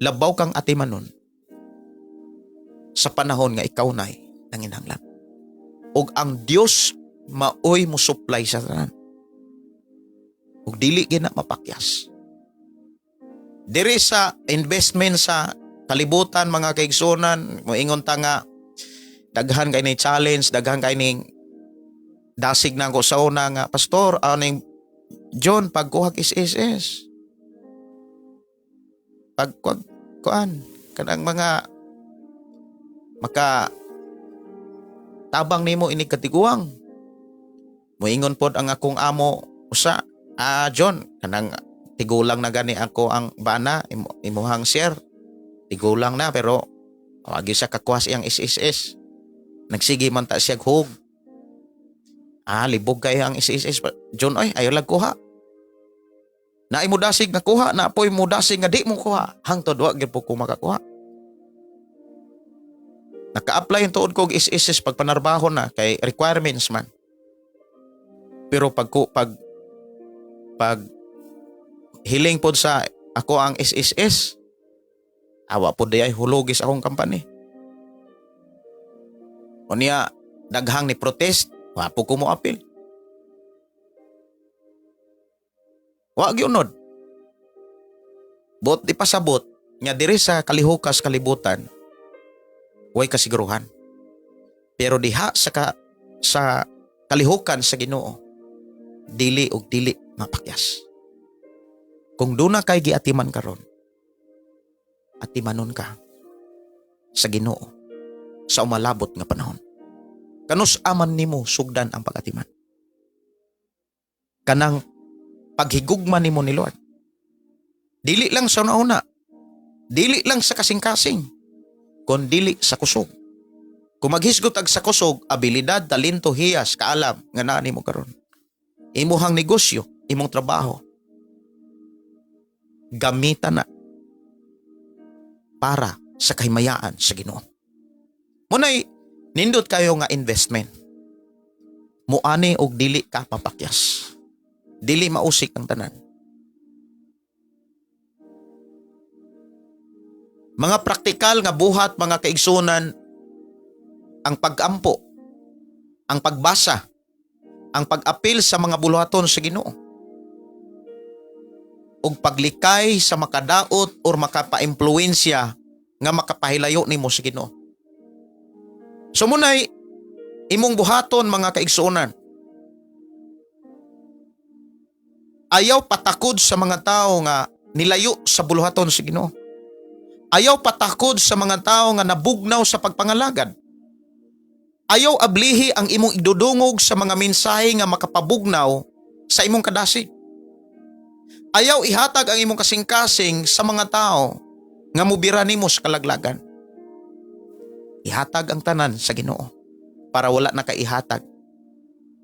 labaw kang atimanon sa panahon nga ikaw nay nanginahanglan. Og ang Dios maoy mo supply sa tanan. Ug dili gina mapakyas. Diri sa investment sa kalibutan, mga kaigsunan, moingon ta nga daghan kay ni challenge, daghan kay ning dasig na ko sa una nga, "Pastor, aning John, pagkuha SSS. Pagkuha kuan kanang mga maka tabang nimo ini katiguang." Moingon pod ang akong amo usa, "Ah, John, kanang tigulang na gani ako ang bana, imuhang share. Tigulang na pero wagi siya kakuha sa iyang SSS. Nagsige man ta siya hug. Ah, libog kay ang SSS. John, oy, ayaw lag kuha. Naay mo dasig nga kuha, na poy mo dasig nga di mo kuha." Hangtod wa gyud po ko makakuha. Naka-apply yung tuod ko og SSS pag panarbaho na kay requirements man. Pero pag ko pag pag hiling pod sa ako ang SSS, awa pod diay hulugis akong company. Unya daghang ni protest, wa po ko mo apil. Wa gyud. Bot di pasabot nga diri sa kalihukas kalibutan way kasiguruhan. Pero diha sa kalihukan sa Ginoo, dili og dili mapakyas. Kung duna kay giatiman karon, atimanon ka sa Ginoo sa umalabot nga panahon. Kanus aman nimo sugdan ang pagatiman? Kanang paghigugma nimo ni Lord. Dili lang sa una, dili lang sa kasing-kasing, kun dili sa kusog. Kung maghisgot ag sa kusog, abilidad, talento, hiyas, kaalam nga naa nimo karon. Imuhang negosyo, imong trabaho. Gamitan na para sa kahimayaan sa Ginoo. Munay nindot kayo nga investment. Muani og dili ka mapakyas. Dili mausik ang tanan. Mga praktikal nga buhat, mga kaigsunan, ang pag-ampo, ang pagbasa, ang pag-apil sa mga buluhaton sa Ginoo. og paglikay sa makadaot or makapaimpluwensya nga makapahilayo nimo sa Ginoo. So munay imong buhaton, mga kaigsuonan. Ayaw patakod sa mga tao nga nilayo sa buluhaton sa Ginoo. Ayaw patakod sa mga tao nga nabugnaw sa pagpangalagad. Ayaw ablihi ang imong idudungog sa mga mensahe nga makapabugnaw sa imong kadasig. Ayaw ihatag ang imong kasing-kasing sa mga tao nga mubira nimo sa kalaglagan. Ihatag ang tanan sa Ginoo para wala na kay ihatag.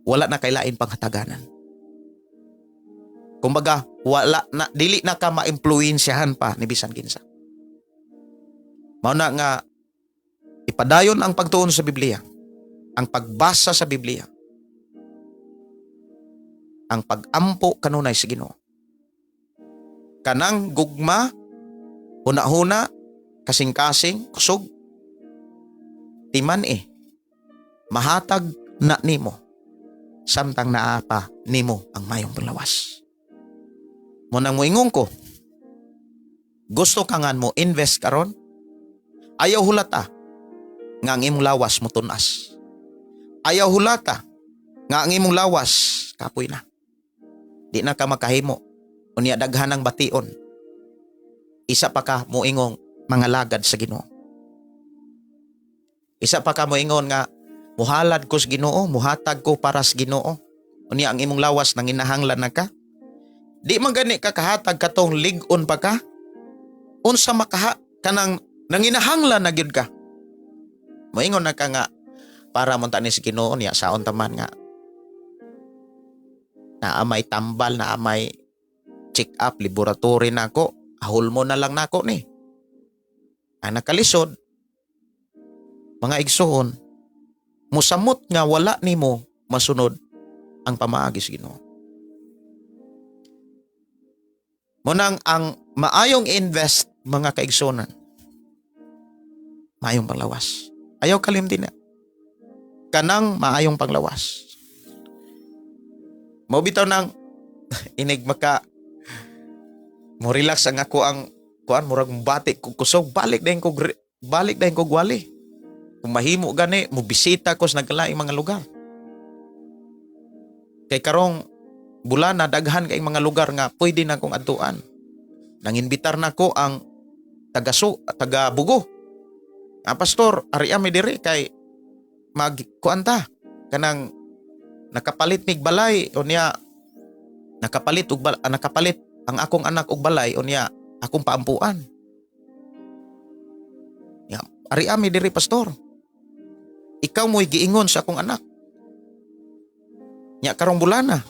Wala na kay lain panghataganan. Kumbaga, wala na, dili na ka maimpluwensyahan pa ni bisan kinsa. Mao na nga ipadayon ang pagtuon sa Biblia, ang pagbasa sa Biblia, ang pagampo kanunay sa Ginoo. Kanang gugma, huna-huna, kasing-kasing, kusog, timan eh, mahatag na nimo samtang naa pa nimo ang mayong panglawas. Mao nang moingon ko, gusto ka nga mo invest karon, ayaw hulata nga ang imong lawas mo tunas. Ayaw hulata nga ang imong lawas kapoy na. Di na ka makahimo. Unya daghan ang bation. Isa pa ka moingong mangalagad sa Ginoo. Isa pa ka moingon nga muhalad ko sa Ginoo, muhatag ko para sa Ginoo. Unya ang imong lawas nanginahanglan na ka. Di man gani ka kahatag katong lig-on pa ka. Unsa makaha kanang nanginahanglan na gyud ka. Moingon na ka nga para mo ni sa Ginoo, niya saon taman nga naa may tambal, naa may check up laboratory nako, ahol mo na lang nako ni. Ang nakalisod, mga igsoon, musamot nga wala nimo masunod ang pamaagi sa Ginoo. Munang ang maayong invest, mga kaigsunan, maayong panglawas. Ayaw kalimti na. Kanang maayong panglawas. Mao bitaw nang inig maka mo relax ang ako ang kuan, murag bati ko kusog, balik dayon ko gwali. Kung mahimo gani, mo bisita ko sa nagkalaing mga lugar. Kay karong bulan na, daghan kay mga lugar nga pwede na akong adtuan. Nanginbitar na ko ang taga Bugo. Ah, pastor, ari mi diri kay mag kuan ta, kanang nakapalit mig balay, unya nakapalit ang akong anak og balay, unya akong paampuan. Ya, ari ami diri, pastor. Ikaw mo'y giingon sa akong anak. Nya karong bulana.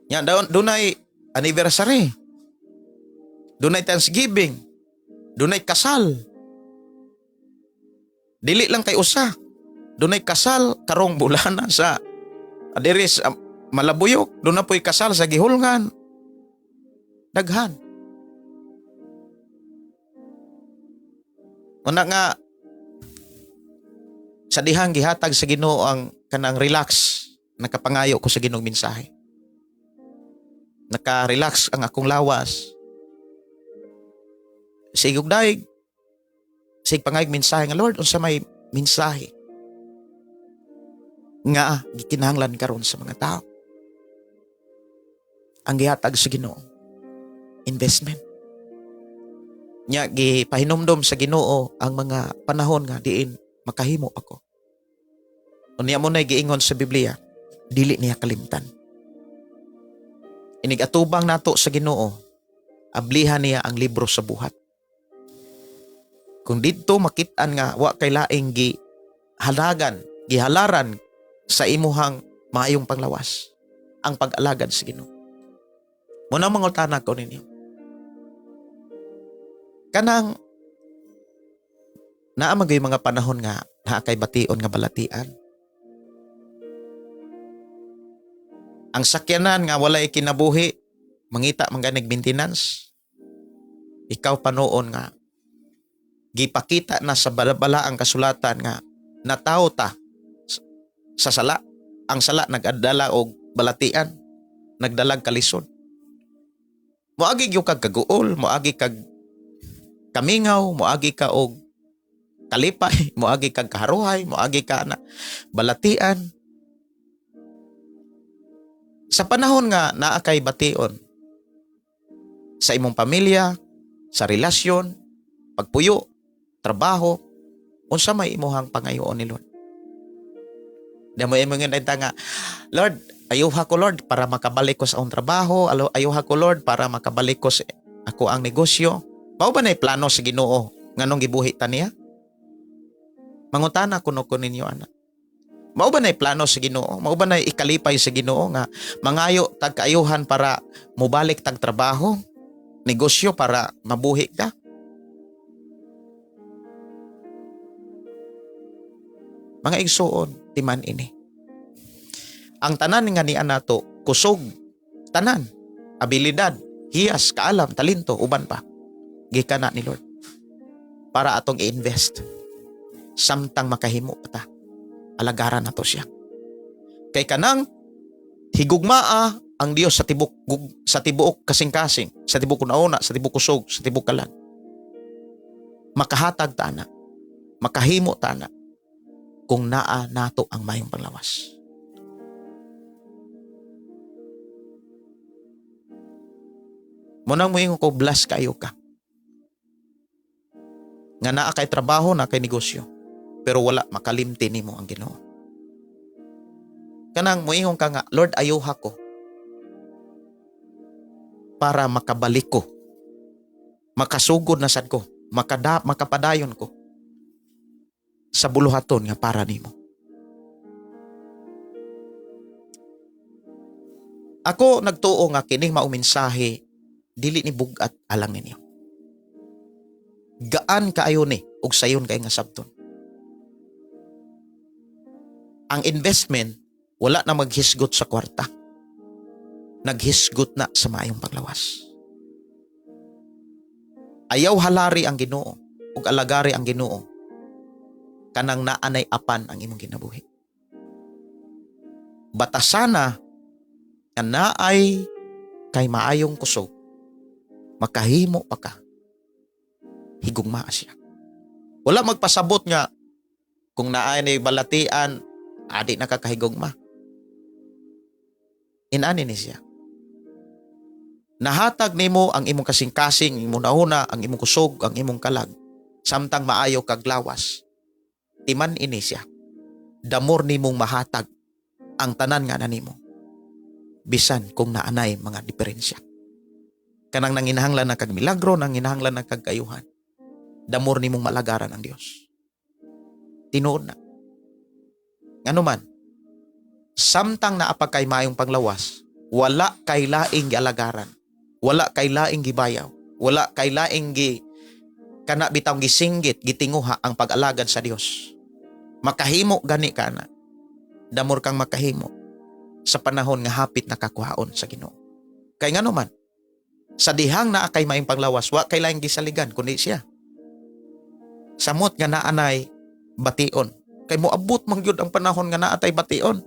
Nya dunay anniversary. Dunay Thanksgiving. Dunay kasal. Dili lang kay usa. Dunay kasal karong bulana sa diri sa Malabuyok, duna po'y kasal sa Gihulngan. Daghan. Una nga sa dihang gihatag sa Ginoo ang kanang relax, nakapangayo ko sa Ginoo mensahe. Naka-relax ang akong lawas. Sigog daig, sig pangayog mensahe nga, "Lord, unsa may mensahe nga gikinahanglan karon sa mga tao?" Ang gihatag sa Ginoo, investment. Nya gipahinumdom sa Ginoo ang mga panahon nga diin makahimo ako. Unya mo na giingon sa Biblia, dili niya kalimtan. Inig atubang nato sa Ginoo, ablihan niya ang libro sa buhat. Kung didto makit-an nga wa kay laing gihalagan, gihalaran sa imuhang maayong panglawas, ang pag-alagad sa Ginoo. Muna mangutana ko ninyo. Kanang naa man mga panahon nga naa kay bation nga balatian. Ang sakyanan nga walay kinabuhi, mangita man ganig maintenance. Ikaw pa noon nga gipakita na sa balabala ang kasulatan nga natawo ta sa sala. Ang sala nagadala og balatian, nagdalag kalisod. Moagi gyud kag kaguol, moagi kag kamingaw, moagi ka og kalipay, moagi kag kaharuhay, moagi ka na balatian. Sa panahon nga naa kay bation sa imong pamilya, sa relasyon, pagpuyo, trabaho, unsa may imuhang pangayoon ni Lord? Di mo imong nga nga, "Lord, ayuha ko, Lord, para makabalik ko sa akong trabaho, ayuha ko, Lord, para makabalik ko sa ako ang negosyo." Mao ba na plano sa Ginoo nganong gibuhi ta niya? Mangutana kuno ko ninyo ana. Mao ba na plano sa Ginoo? Mao ba na ikalipay sa Ginoo nga mangayo tag kaayuhan para mobalik tag trabaho, negosyo para mabuhi ka? Mga igsuon, timan ini. Ang tanan nga niya nato, kusog, tanan, abilidad, hiyas, kaalam, talento, uban pa. Gikan na ni Lord. Para atong i-invest. Samtang makahimo pa ta. Alagaran nato siya. Kay kanang higugmaa ang Dios sa tibok sa tibuok kasing-kasing, sa tibok una, sa tibok kusog, sa tibok kalag. Makahatag ta na. Makahimo ta na kung naa nato ang mayong panglawas. Munang moingon ko, bless kayo ka. Nga naa kay trabaho, naa kay negosyo, pero wala makalimti nimo ang Ginoo. Kanang moingon ka nga, "Lord, ayuha ko para makabalik ko, makasugod na sad ko, makapadayon ko sa buluhaton nga para nimo." Ako nagtuo nga kining maong mensahe dili ni bug-at alang ninyo. Gaan kaayo ni ug sayon kay nga sabton. Ang investment wala na maghisgot sa kwarta. Naghisgot na sa maayong panglawas. Ayaw halari ang Ginoo ug alagari ang Ginoo kanang naanay apan ang imong kinabuhi. Batasana nga naay kay maayong kusog, makahimo pa ka, higugmaa siya. Wala magpasabot nga kung naay ni balatian, adi na kakahigugma. Inani ni siya. Nahatag nimo ang imong kasing-kasing, imong nauna, ang imong kusog, ang imong kalag, samtang maayo kag lawas. Timan ini siya. Damor nimong mahatag ang tanan nga nanimo. Bisan kung naanay mga diferensya. Kanang nanginahanglan na kag milagro, nanginahanglan na kag kayuhan. Damor nimong malagaran ang Dios. Tinuod na. Ngano man, samtang naa pa kay maayong panglawas, wala kay laing gialagaran, wala kay laing gibayaw, wala kay laing gi kana bitawng gisinggit, gitinguha ang pag-alagad sa Dios. Makahimo gani ka na. Damor kang makahimo sa panahon nga hapit nakakuhaon sa Ginoo. Kay ngano man, sa dihang naa kay maayong panglawas, wa kay laing gisaligan kundi siya. Samot nga naanay bation. Kay moabot man gyud ang panahon nga naa tay bation.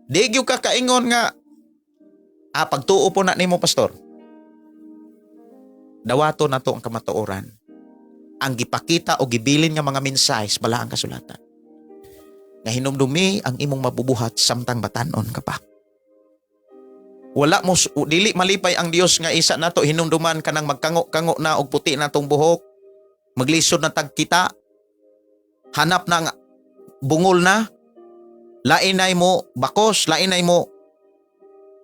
Di gyud ka kaingon nga pagtuo po na nimo, pastor. Dawato na to ang kamatuoran. Ang gipakita o gibilin nga mga mensahe sa balaang kasulatan. Nga hinumdumi ang imong mabubuhat samtang batanon ka pa. Wala mo dili malipay ang Dios nga isa nato hinumduman kanang magkango-kango na og puti na tong buhok, maglisod na tag kita, hanap na nga bungol na, lain na mo bakos, lain na mo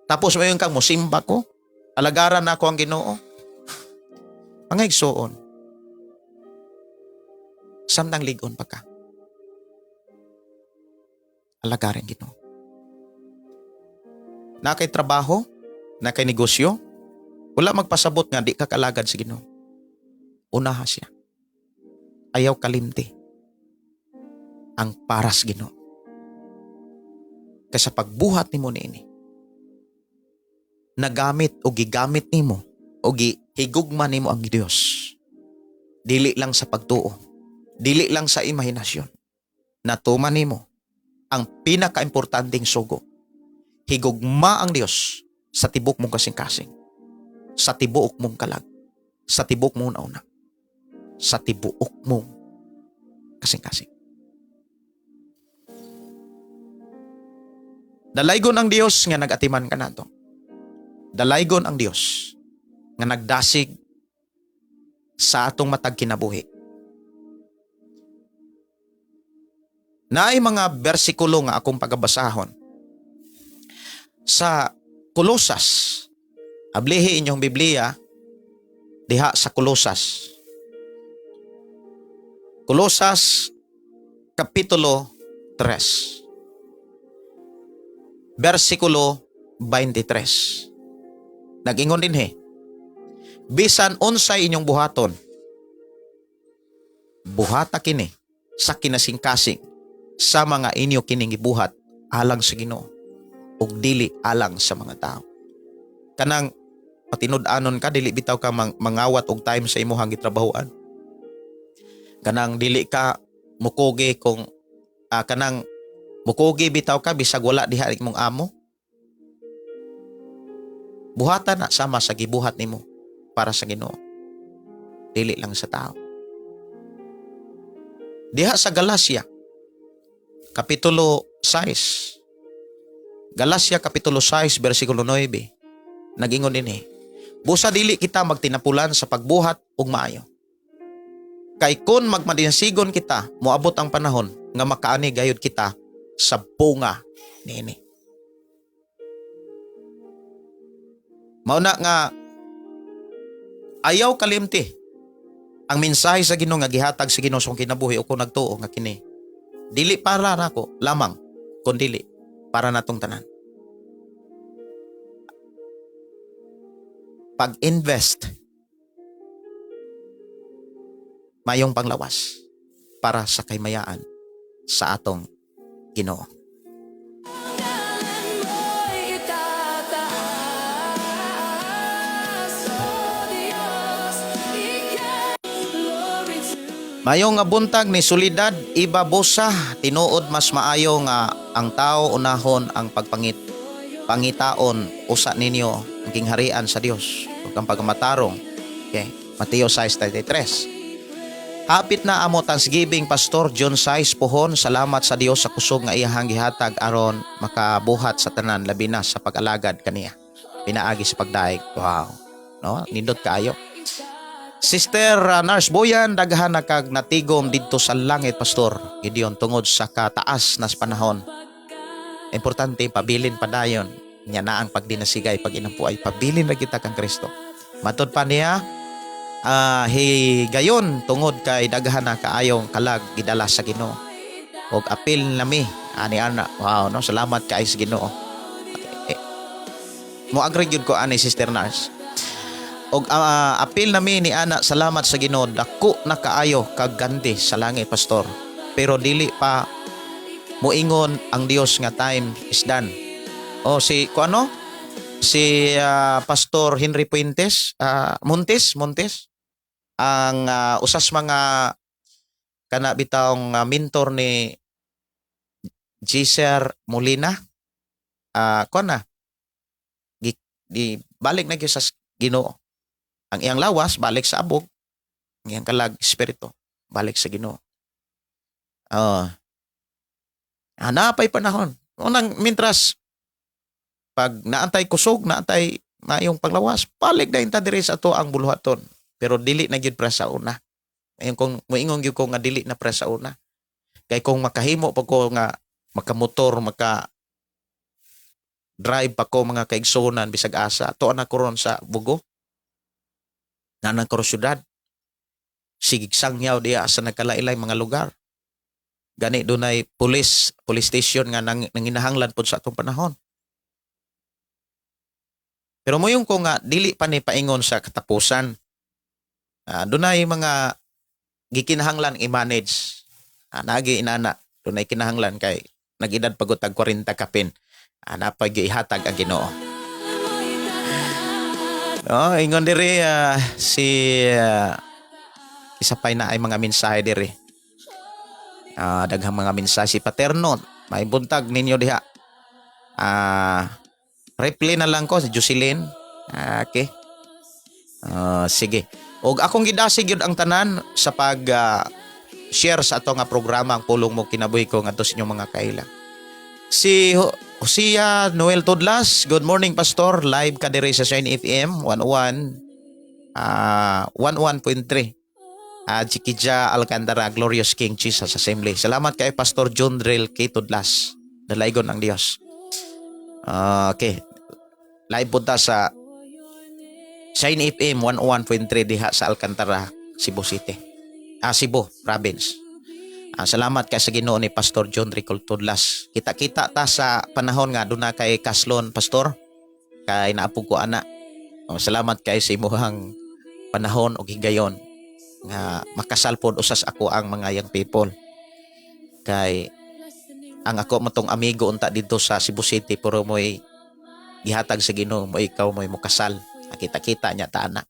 tapos mayon kang musimba ko, alagaran na ako ang Ginoo. Mga igsuon, samtang ligon pa ka, alagaran Ginoo. Na kay trabaho, na kay negosyo, wala magpasabot nga di ka kalagad sa Ginoo. Unaha siya. Ayaw kalimti ang paras Ginoo. Kaysa pagbuhat nimo niini, nagamit o gigamit nimo o gihigugma nimo ang Dios. Dili lang sa pagtuo, dili lang sa imahinasyon. Natuman nimo ang pinakaimportanteng sugo. Higugma ang Dios sa tibok mong kasing-kasing. Sa tibuok mong kalag, sa tibuok mong una, sa tibuok mong kasing-kasing. Dalaygon ang Dios nga nag-atiman kanato. Dalaygon ang Dios nga nagdasig sa atong matag kinabuhi. Naay mga bersikulo nga akong pagabasahon. Sa Kolosas, ablihi inyong Biblia diha sa Kolosas. Kolosas Kapitulo 3, versikulo 23. Nag-ingon dinhi, "Bisan unsay inyong buhaton, buhata kini sa kinasingkasing sa mga inyo kining gibuhat alang sa Ginoo ug dili alang sa mga tao." Kanang patinud-anon ka, dili bitaw ka mangawat og time sa imuhang gitrabahoan. Kanang dili ka mukugi kung kanang mukugi bitaw ka bisag wala diha imong amo. Buhatan na sama sa gibuhat nimo para sa Ginoo. Dili lang sa tao. Diha sa Galacia, Kapitulo 6. Galacia Kapitulo 6, versikulo 9. Nag-ingon dinhi, "Busa dili kita magtinapulan sa pagbuhat og maayo. Kay kun magmadinsigon kita, moabot ang panahon nga makaani gayud kita sa bunga niini." Mao na nga ayaw kalimti ang mensahe sa Ginoo nga gihatag sa Ginoo sa akong kinabuhi o kung nagtuo nga kini dili para nako lamang kun dili para natong tanan. Pag-invest mayong panglawas para sa kaymayaan sa atong Ginoo. Ngalan mo'y itataas, O Diyos, ikaw, glory to Mayong nga buntag ni Solidad Iba Bosa, tinuod mas maayo nga ang tao unahon ang pagpangit pangitaon usa ninyo ang gingharian sa Dios ug ang pagmatarong. Okay, Mateo 6:33. Hapit na amo Thanksgiving, Pastor John Sais Pohon, salamat sa Dios sa kusog nga iyahang gihatag aron makabuhat sa tanan, labi na sa pag-alagad kaniya pinaagi sa pagdaig. Wow. No, nindot kaayo. Sister Nurse Boyan, daghan na kag natigom didto sa langit, Pastor Gideon, tungod sa kataas nas panahon. Importante pabilin padayon nya na ang pagdinasigay pag inampo ay pabilin ra kita kang Kristo. Matod pa niya, higayon tungod kay daghan na kaayong kalag gidala sa Ginoo. Og apil nami ani ana. Wow, no, salamat kay sa Ginoo. Eh, mo agree gyud ko ani, Sister Nurse. Og apil nami ni ana, salamat sa Ginoo, dako na kaayo kag gandi sa langit, Pastor. Pero dili pa moingon ang Dios nga time is done. O si ko ano? Si Pastor Henry Puentes, Montes, Montes ang usas mga kana bitawng mentor ni Giser Molina. Kuan na. Di balik na gyud sa Ginoo. Ang iyang lawas balik sa abog, ang iyang kalag espiritu balik sa Ginoo. Oh. Hanapay panahon. Unang mintras pag naantay kusog, naantay maayong paglawas, balik na ta diri sa ato ang buluhaton. Pero dili na gyud pra sa una. Ngayon kung moingon gyud ko nga dili na pra sa una. Kay kung makahimo pa ko nga makamotor, maka drive pa ko, mga kaigsunan, bisag asa, ato na ko ron sa Bugo. Nanang ko syudad. Sigig sangyaw diya sa nagkalailay mga lugar. Gani dunay police police station nga nanginahanglan pod sa atong panahon. Pero moyong ko nga dili pa ni paingon sa katapusan. Dunay mga gikinahanglan i-manage. Nagi inana, dunay kinahanglan kay nag-edad pagod tag 40 kapin. Napay gihatag ang Ginoo. No, ingon diri si isa pa'y na ay mga mensahe diri. Daghang mga mensahe si Paterno. May buntag ninyo diha. Reply na lang ko si Jocelyn. Okay. Ah, sige. Og akong gidasig yun ang tanan sa pag share sa ato nga programa, Ang Pulong Mo Kinabuhi Ko, ngadto sa inyong mga kaila. Si Hosea Noel Tudlas, good morning, Pastor. Live ka diri sa Shine FM 101 11.3. Chiquilla Alcantara, Glorious King Jesus Assembly. Salamat kay Pastor John Drell K. Tudlas. Dalaygon ang Dios. Ah, okay. Live po ta sa Shine FM 101.3 diha sa Alcantara, Cebu City. Ah, Cebu Province. Ah, salamat kay sa Ginoo ni Pastor John Ricol Tudlas. Kita-kita ta sa panahon nga duna kay kaslon, Pastor. Kay naapog ko ana. Oh, salamat kay sa imuhang panahon og higayon nga makasalpod usas ako ang mga young people. Kay ang ako mo tong amigo unta dito sa Cebu City pero mo'y gihatag sa Ginoo mo ikaw mo'y mukasal. Nakita-kita niya ta ana.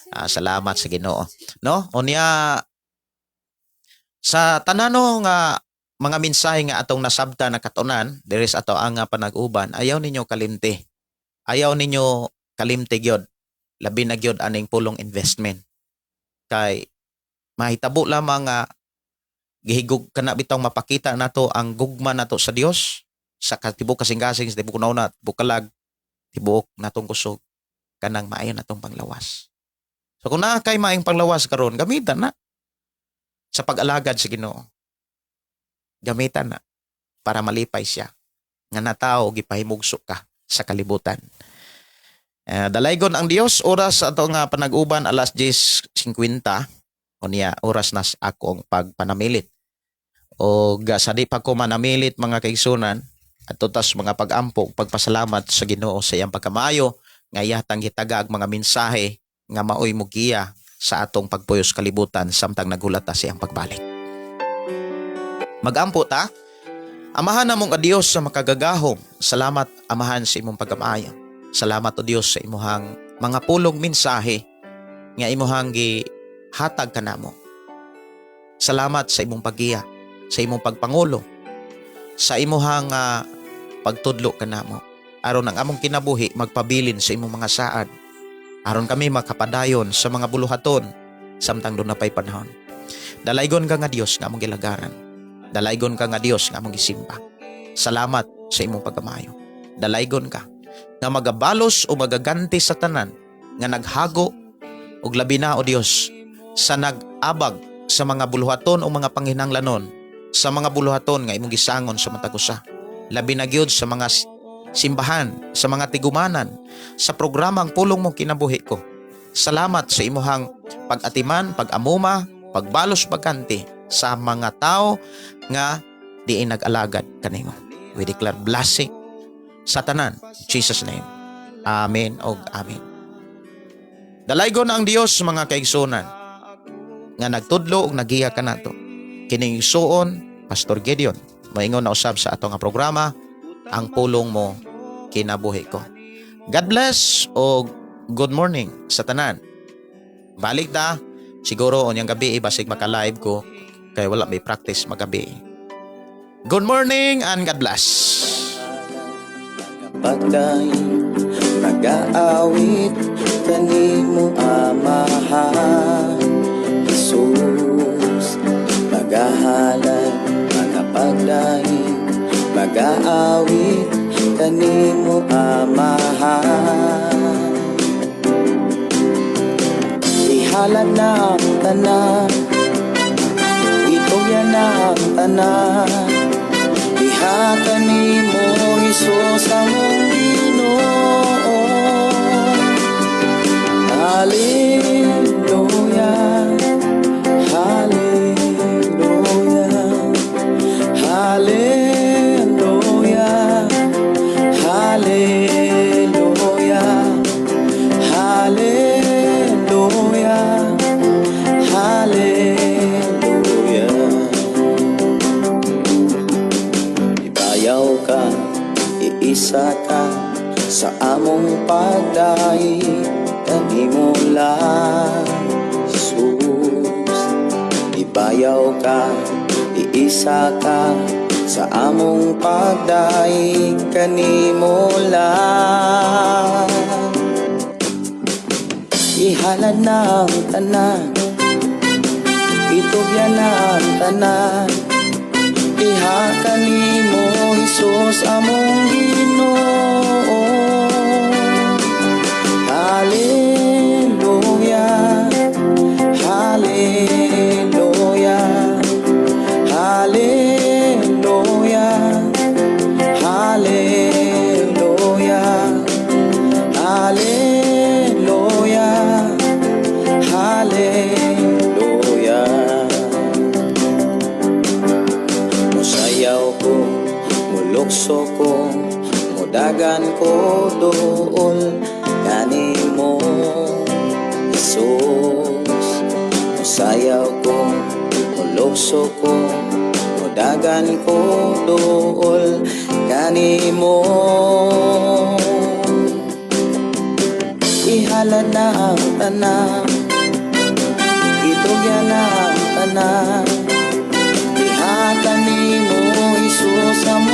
Ah, salamat sa Ginoo. No? Unya sa tanano nga mga mensahe nga atong nasabta na katunan diri sa ato ang nga panag-uban, ayaw ninyo kalimti. Ayaw ninyo kalimti gyud. Labi na gyud aning pulong investment. Kay mahitabo lamang nga gihigug kana bitong mapakita nato ang gugma nato sa Dios sa katibok kasing-kasing, sa tibok nauna, tibok kalag, tibuok natong kusog, kanang maayo natong panglawas. So kung naa kay maayong panglawas karon, gamitan na sa pag-alagad sa Ginoo. Gamitan na para malipay siya nga natao gipahimugso ka sa kalibutan. Dalaygon ang Dios. Oras sa ato nga panag-uban, alas 10:50 unya, oras nas akong pagpanamilit. O sa di pa ko manamilit, mga kaigsunan, at tas mga pag-ampo, pagpasalamat sa Ginoo sa iyang pagkamaayo nga iyatang gitagag mga mensahe nga maoy mugiya sa atong pagpuyos kalibutan samtang naghulat ta sa iyang pagbalik. Magampo ta. Amahan namong Dios sa makagagahom. Salamat, Amahan, sa imong pagkamaayo. Salamat, o Dios, sa imuhang mga pulong mensahe nga imuhang gihatag kanamo. Salamat sa imong paggiya, sa imong pagpangulo, sa imuhang pagtudlo kanamo. Aron ang among kinabuhi magpabilin sa imong mga saad. Aron kami makapadayon sa mga buluhaton samtang duna pay panahon. Dalaygon ka nga Dios nga among gilagaran. Dalaygon ka nga Dios nga among gisimba. Salamat sa imong pagkamayo. Dalaygon ka nga magabalos o magaganti sa tanan nga naghago ug labi na, o Dios, sa nag-abag sa mga buluhaton o mga panghinanglanon, sa mga buluhaton nga imong gisangon sa matag usa. Labi na gyud sa mga simbahan, sa mga tigumanan, sa programang Pulong Mo Kinabuhi Ko. Salamat sa imuhang pag-atiman, pag-amuma, pagbalos, pagkanti sa mga tao nga diin nag-alagad kanimo. We declare blessing sa tanan. In Jesus' name. Amen og amen. Dalaygon ang Dios, mga kaigsunan, nga nagtudlo og nagiya kanato. Kining igsuon, Pastor Gideon, maingon na usab sa ato nga programa, Ang Pulong Mo Kinabuhi Ko. God bless o good morning sa tanan. Balik ta siguro unyang gabi, basig maka-live ko kay wala may practice magabi. Good morning and God bless. Pagdaig, nagaawit kanimo, Amahan Jesus, magahalad, magapagdaig, magaawit kanimo, Amahan. Ihalad na ang tanan, itugyan na ang tanan. Diha kanimo, Hesus, among Ginoo. Hallelujah, Hallelujah, Hallelujah, Hallelujah, Hallelujah, Hallelujah. Ibayaw ka, iisa ka sa among pagdaig kanimo lang, Jesus. Ibayaw ka, iisa ka sa among pagdaig kanimo lang. Ihalad na ang tanan, itugyan na ang tanan. Diha kanimo, Hesus, among Ginoo. Hallelujah. Hallelujah. Hallelujah. Hallelujah. Hallelujah. Hallelujah. Musayaw ko, mulukso ko, mudagan ko duol kanimo, Jesus. Musayaw ko, mulukso ko, mudagan ko duol kanimo. Ihalad na ang tanan, itugyan na ang tanan. Diha kanimo, Jesus, among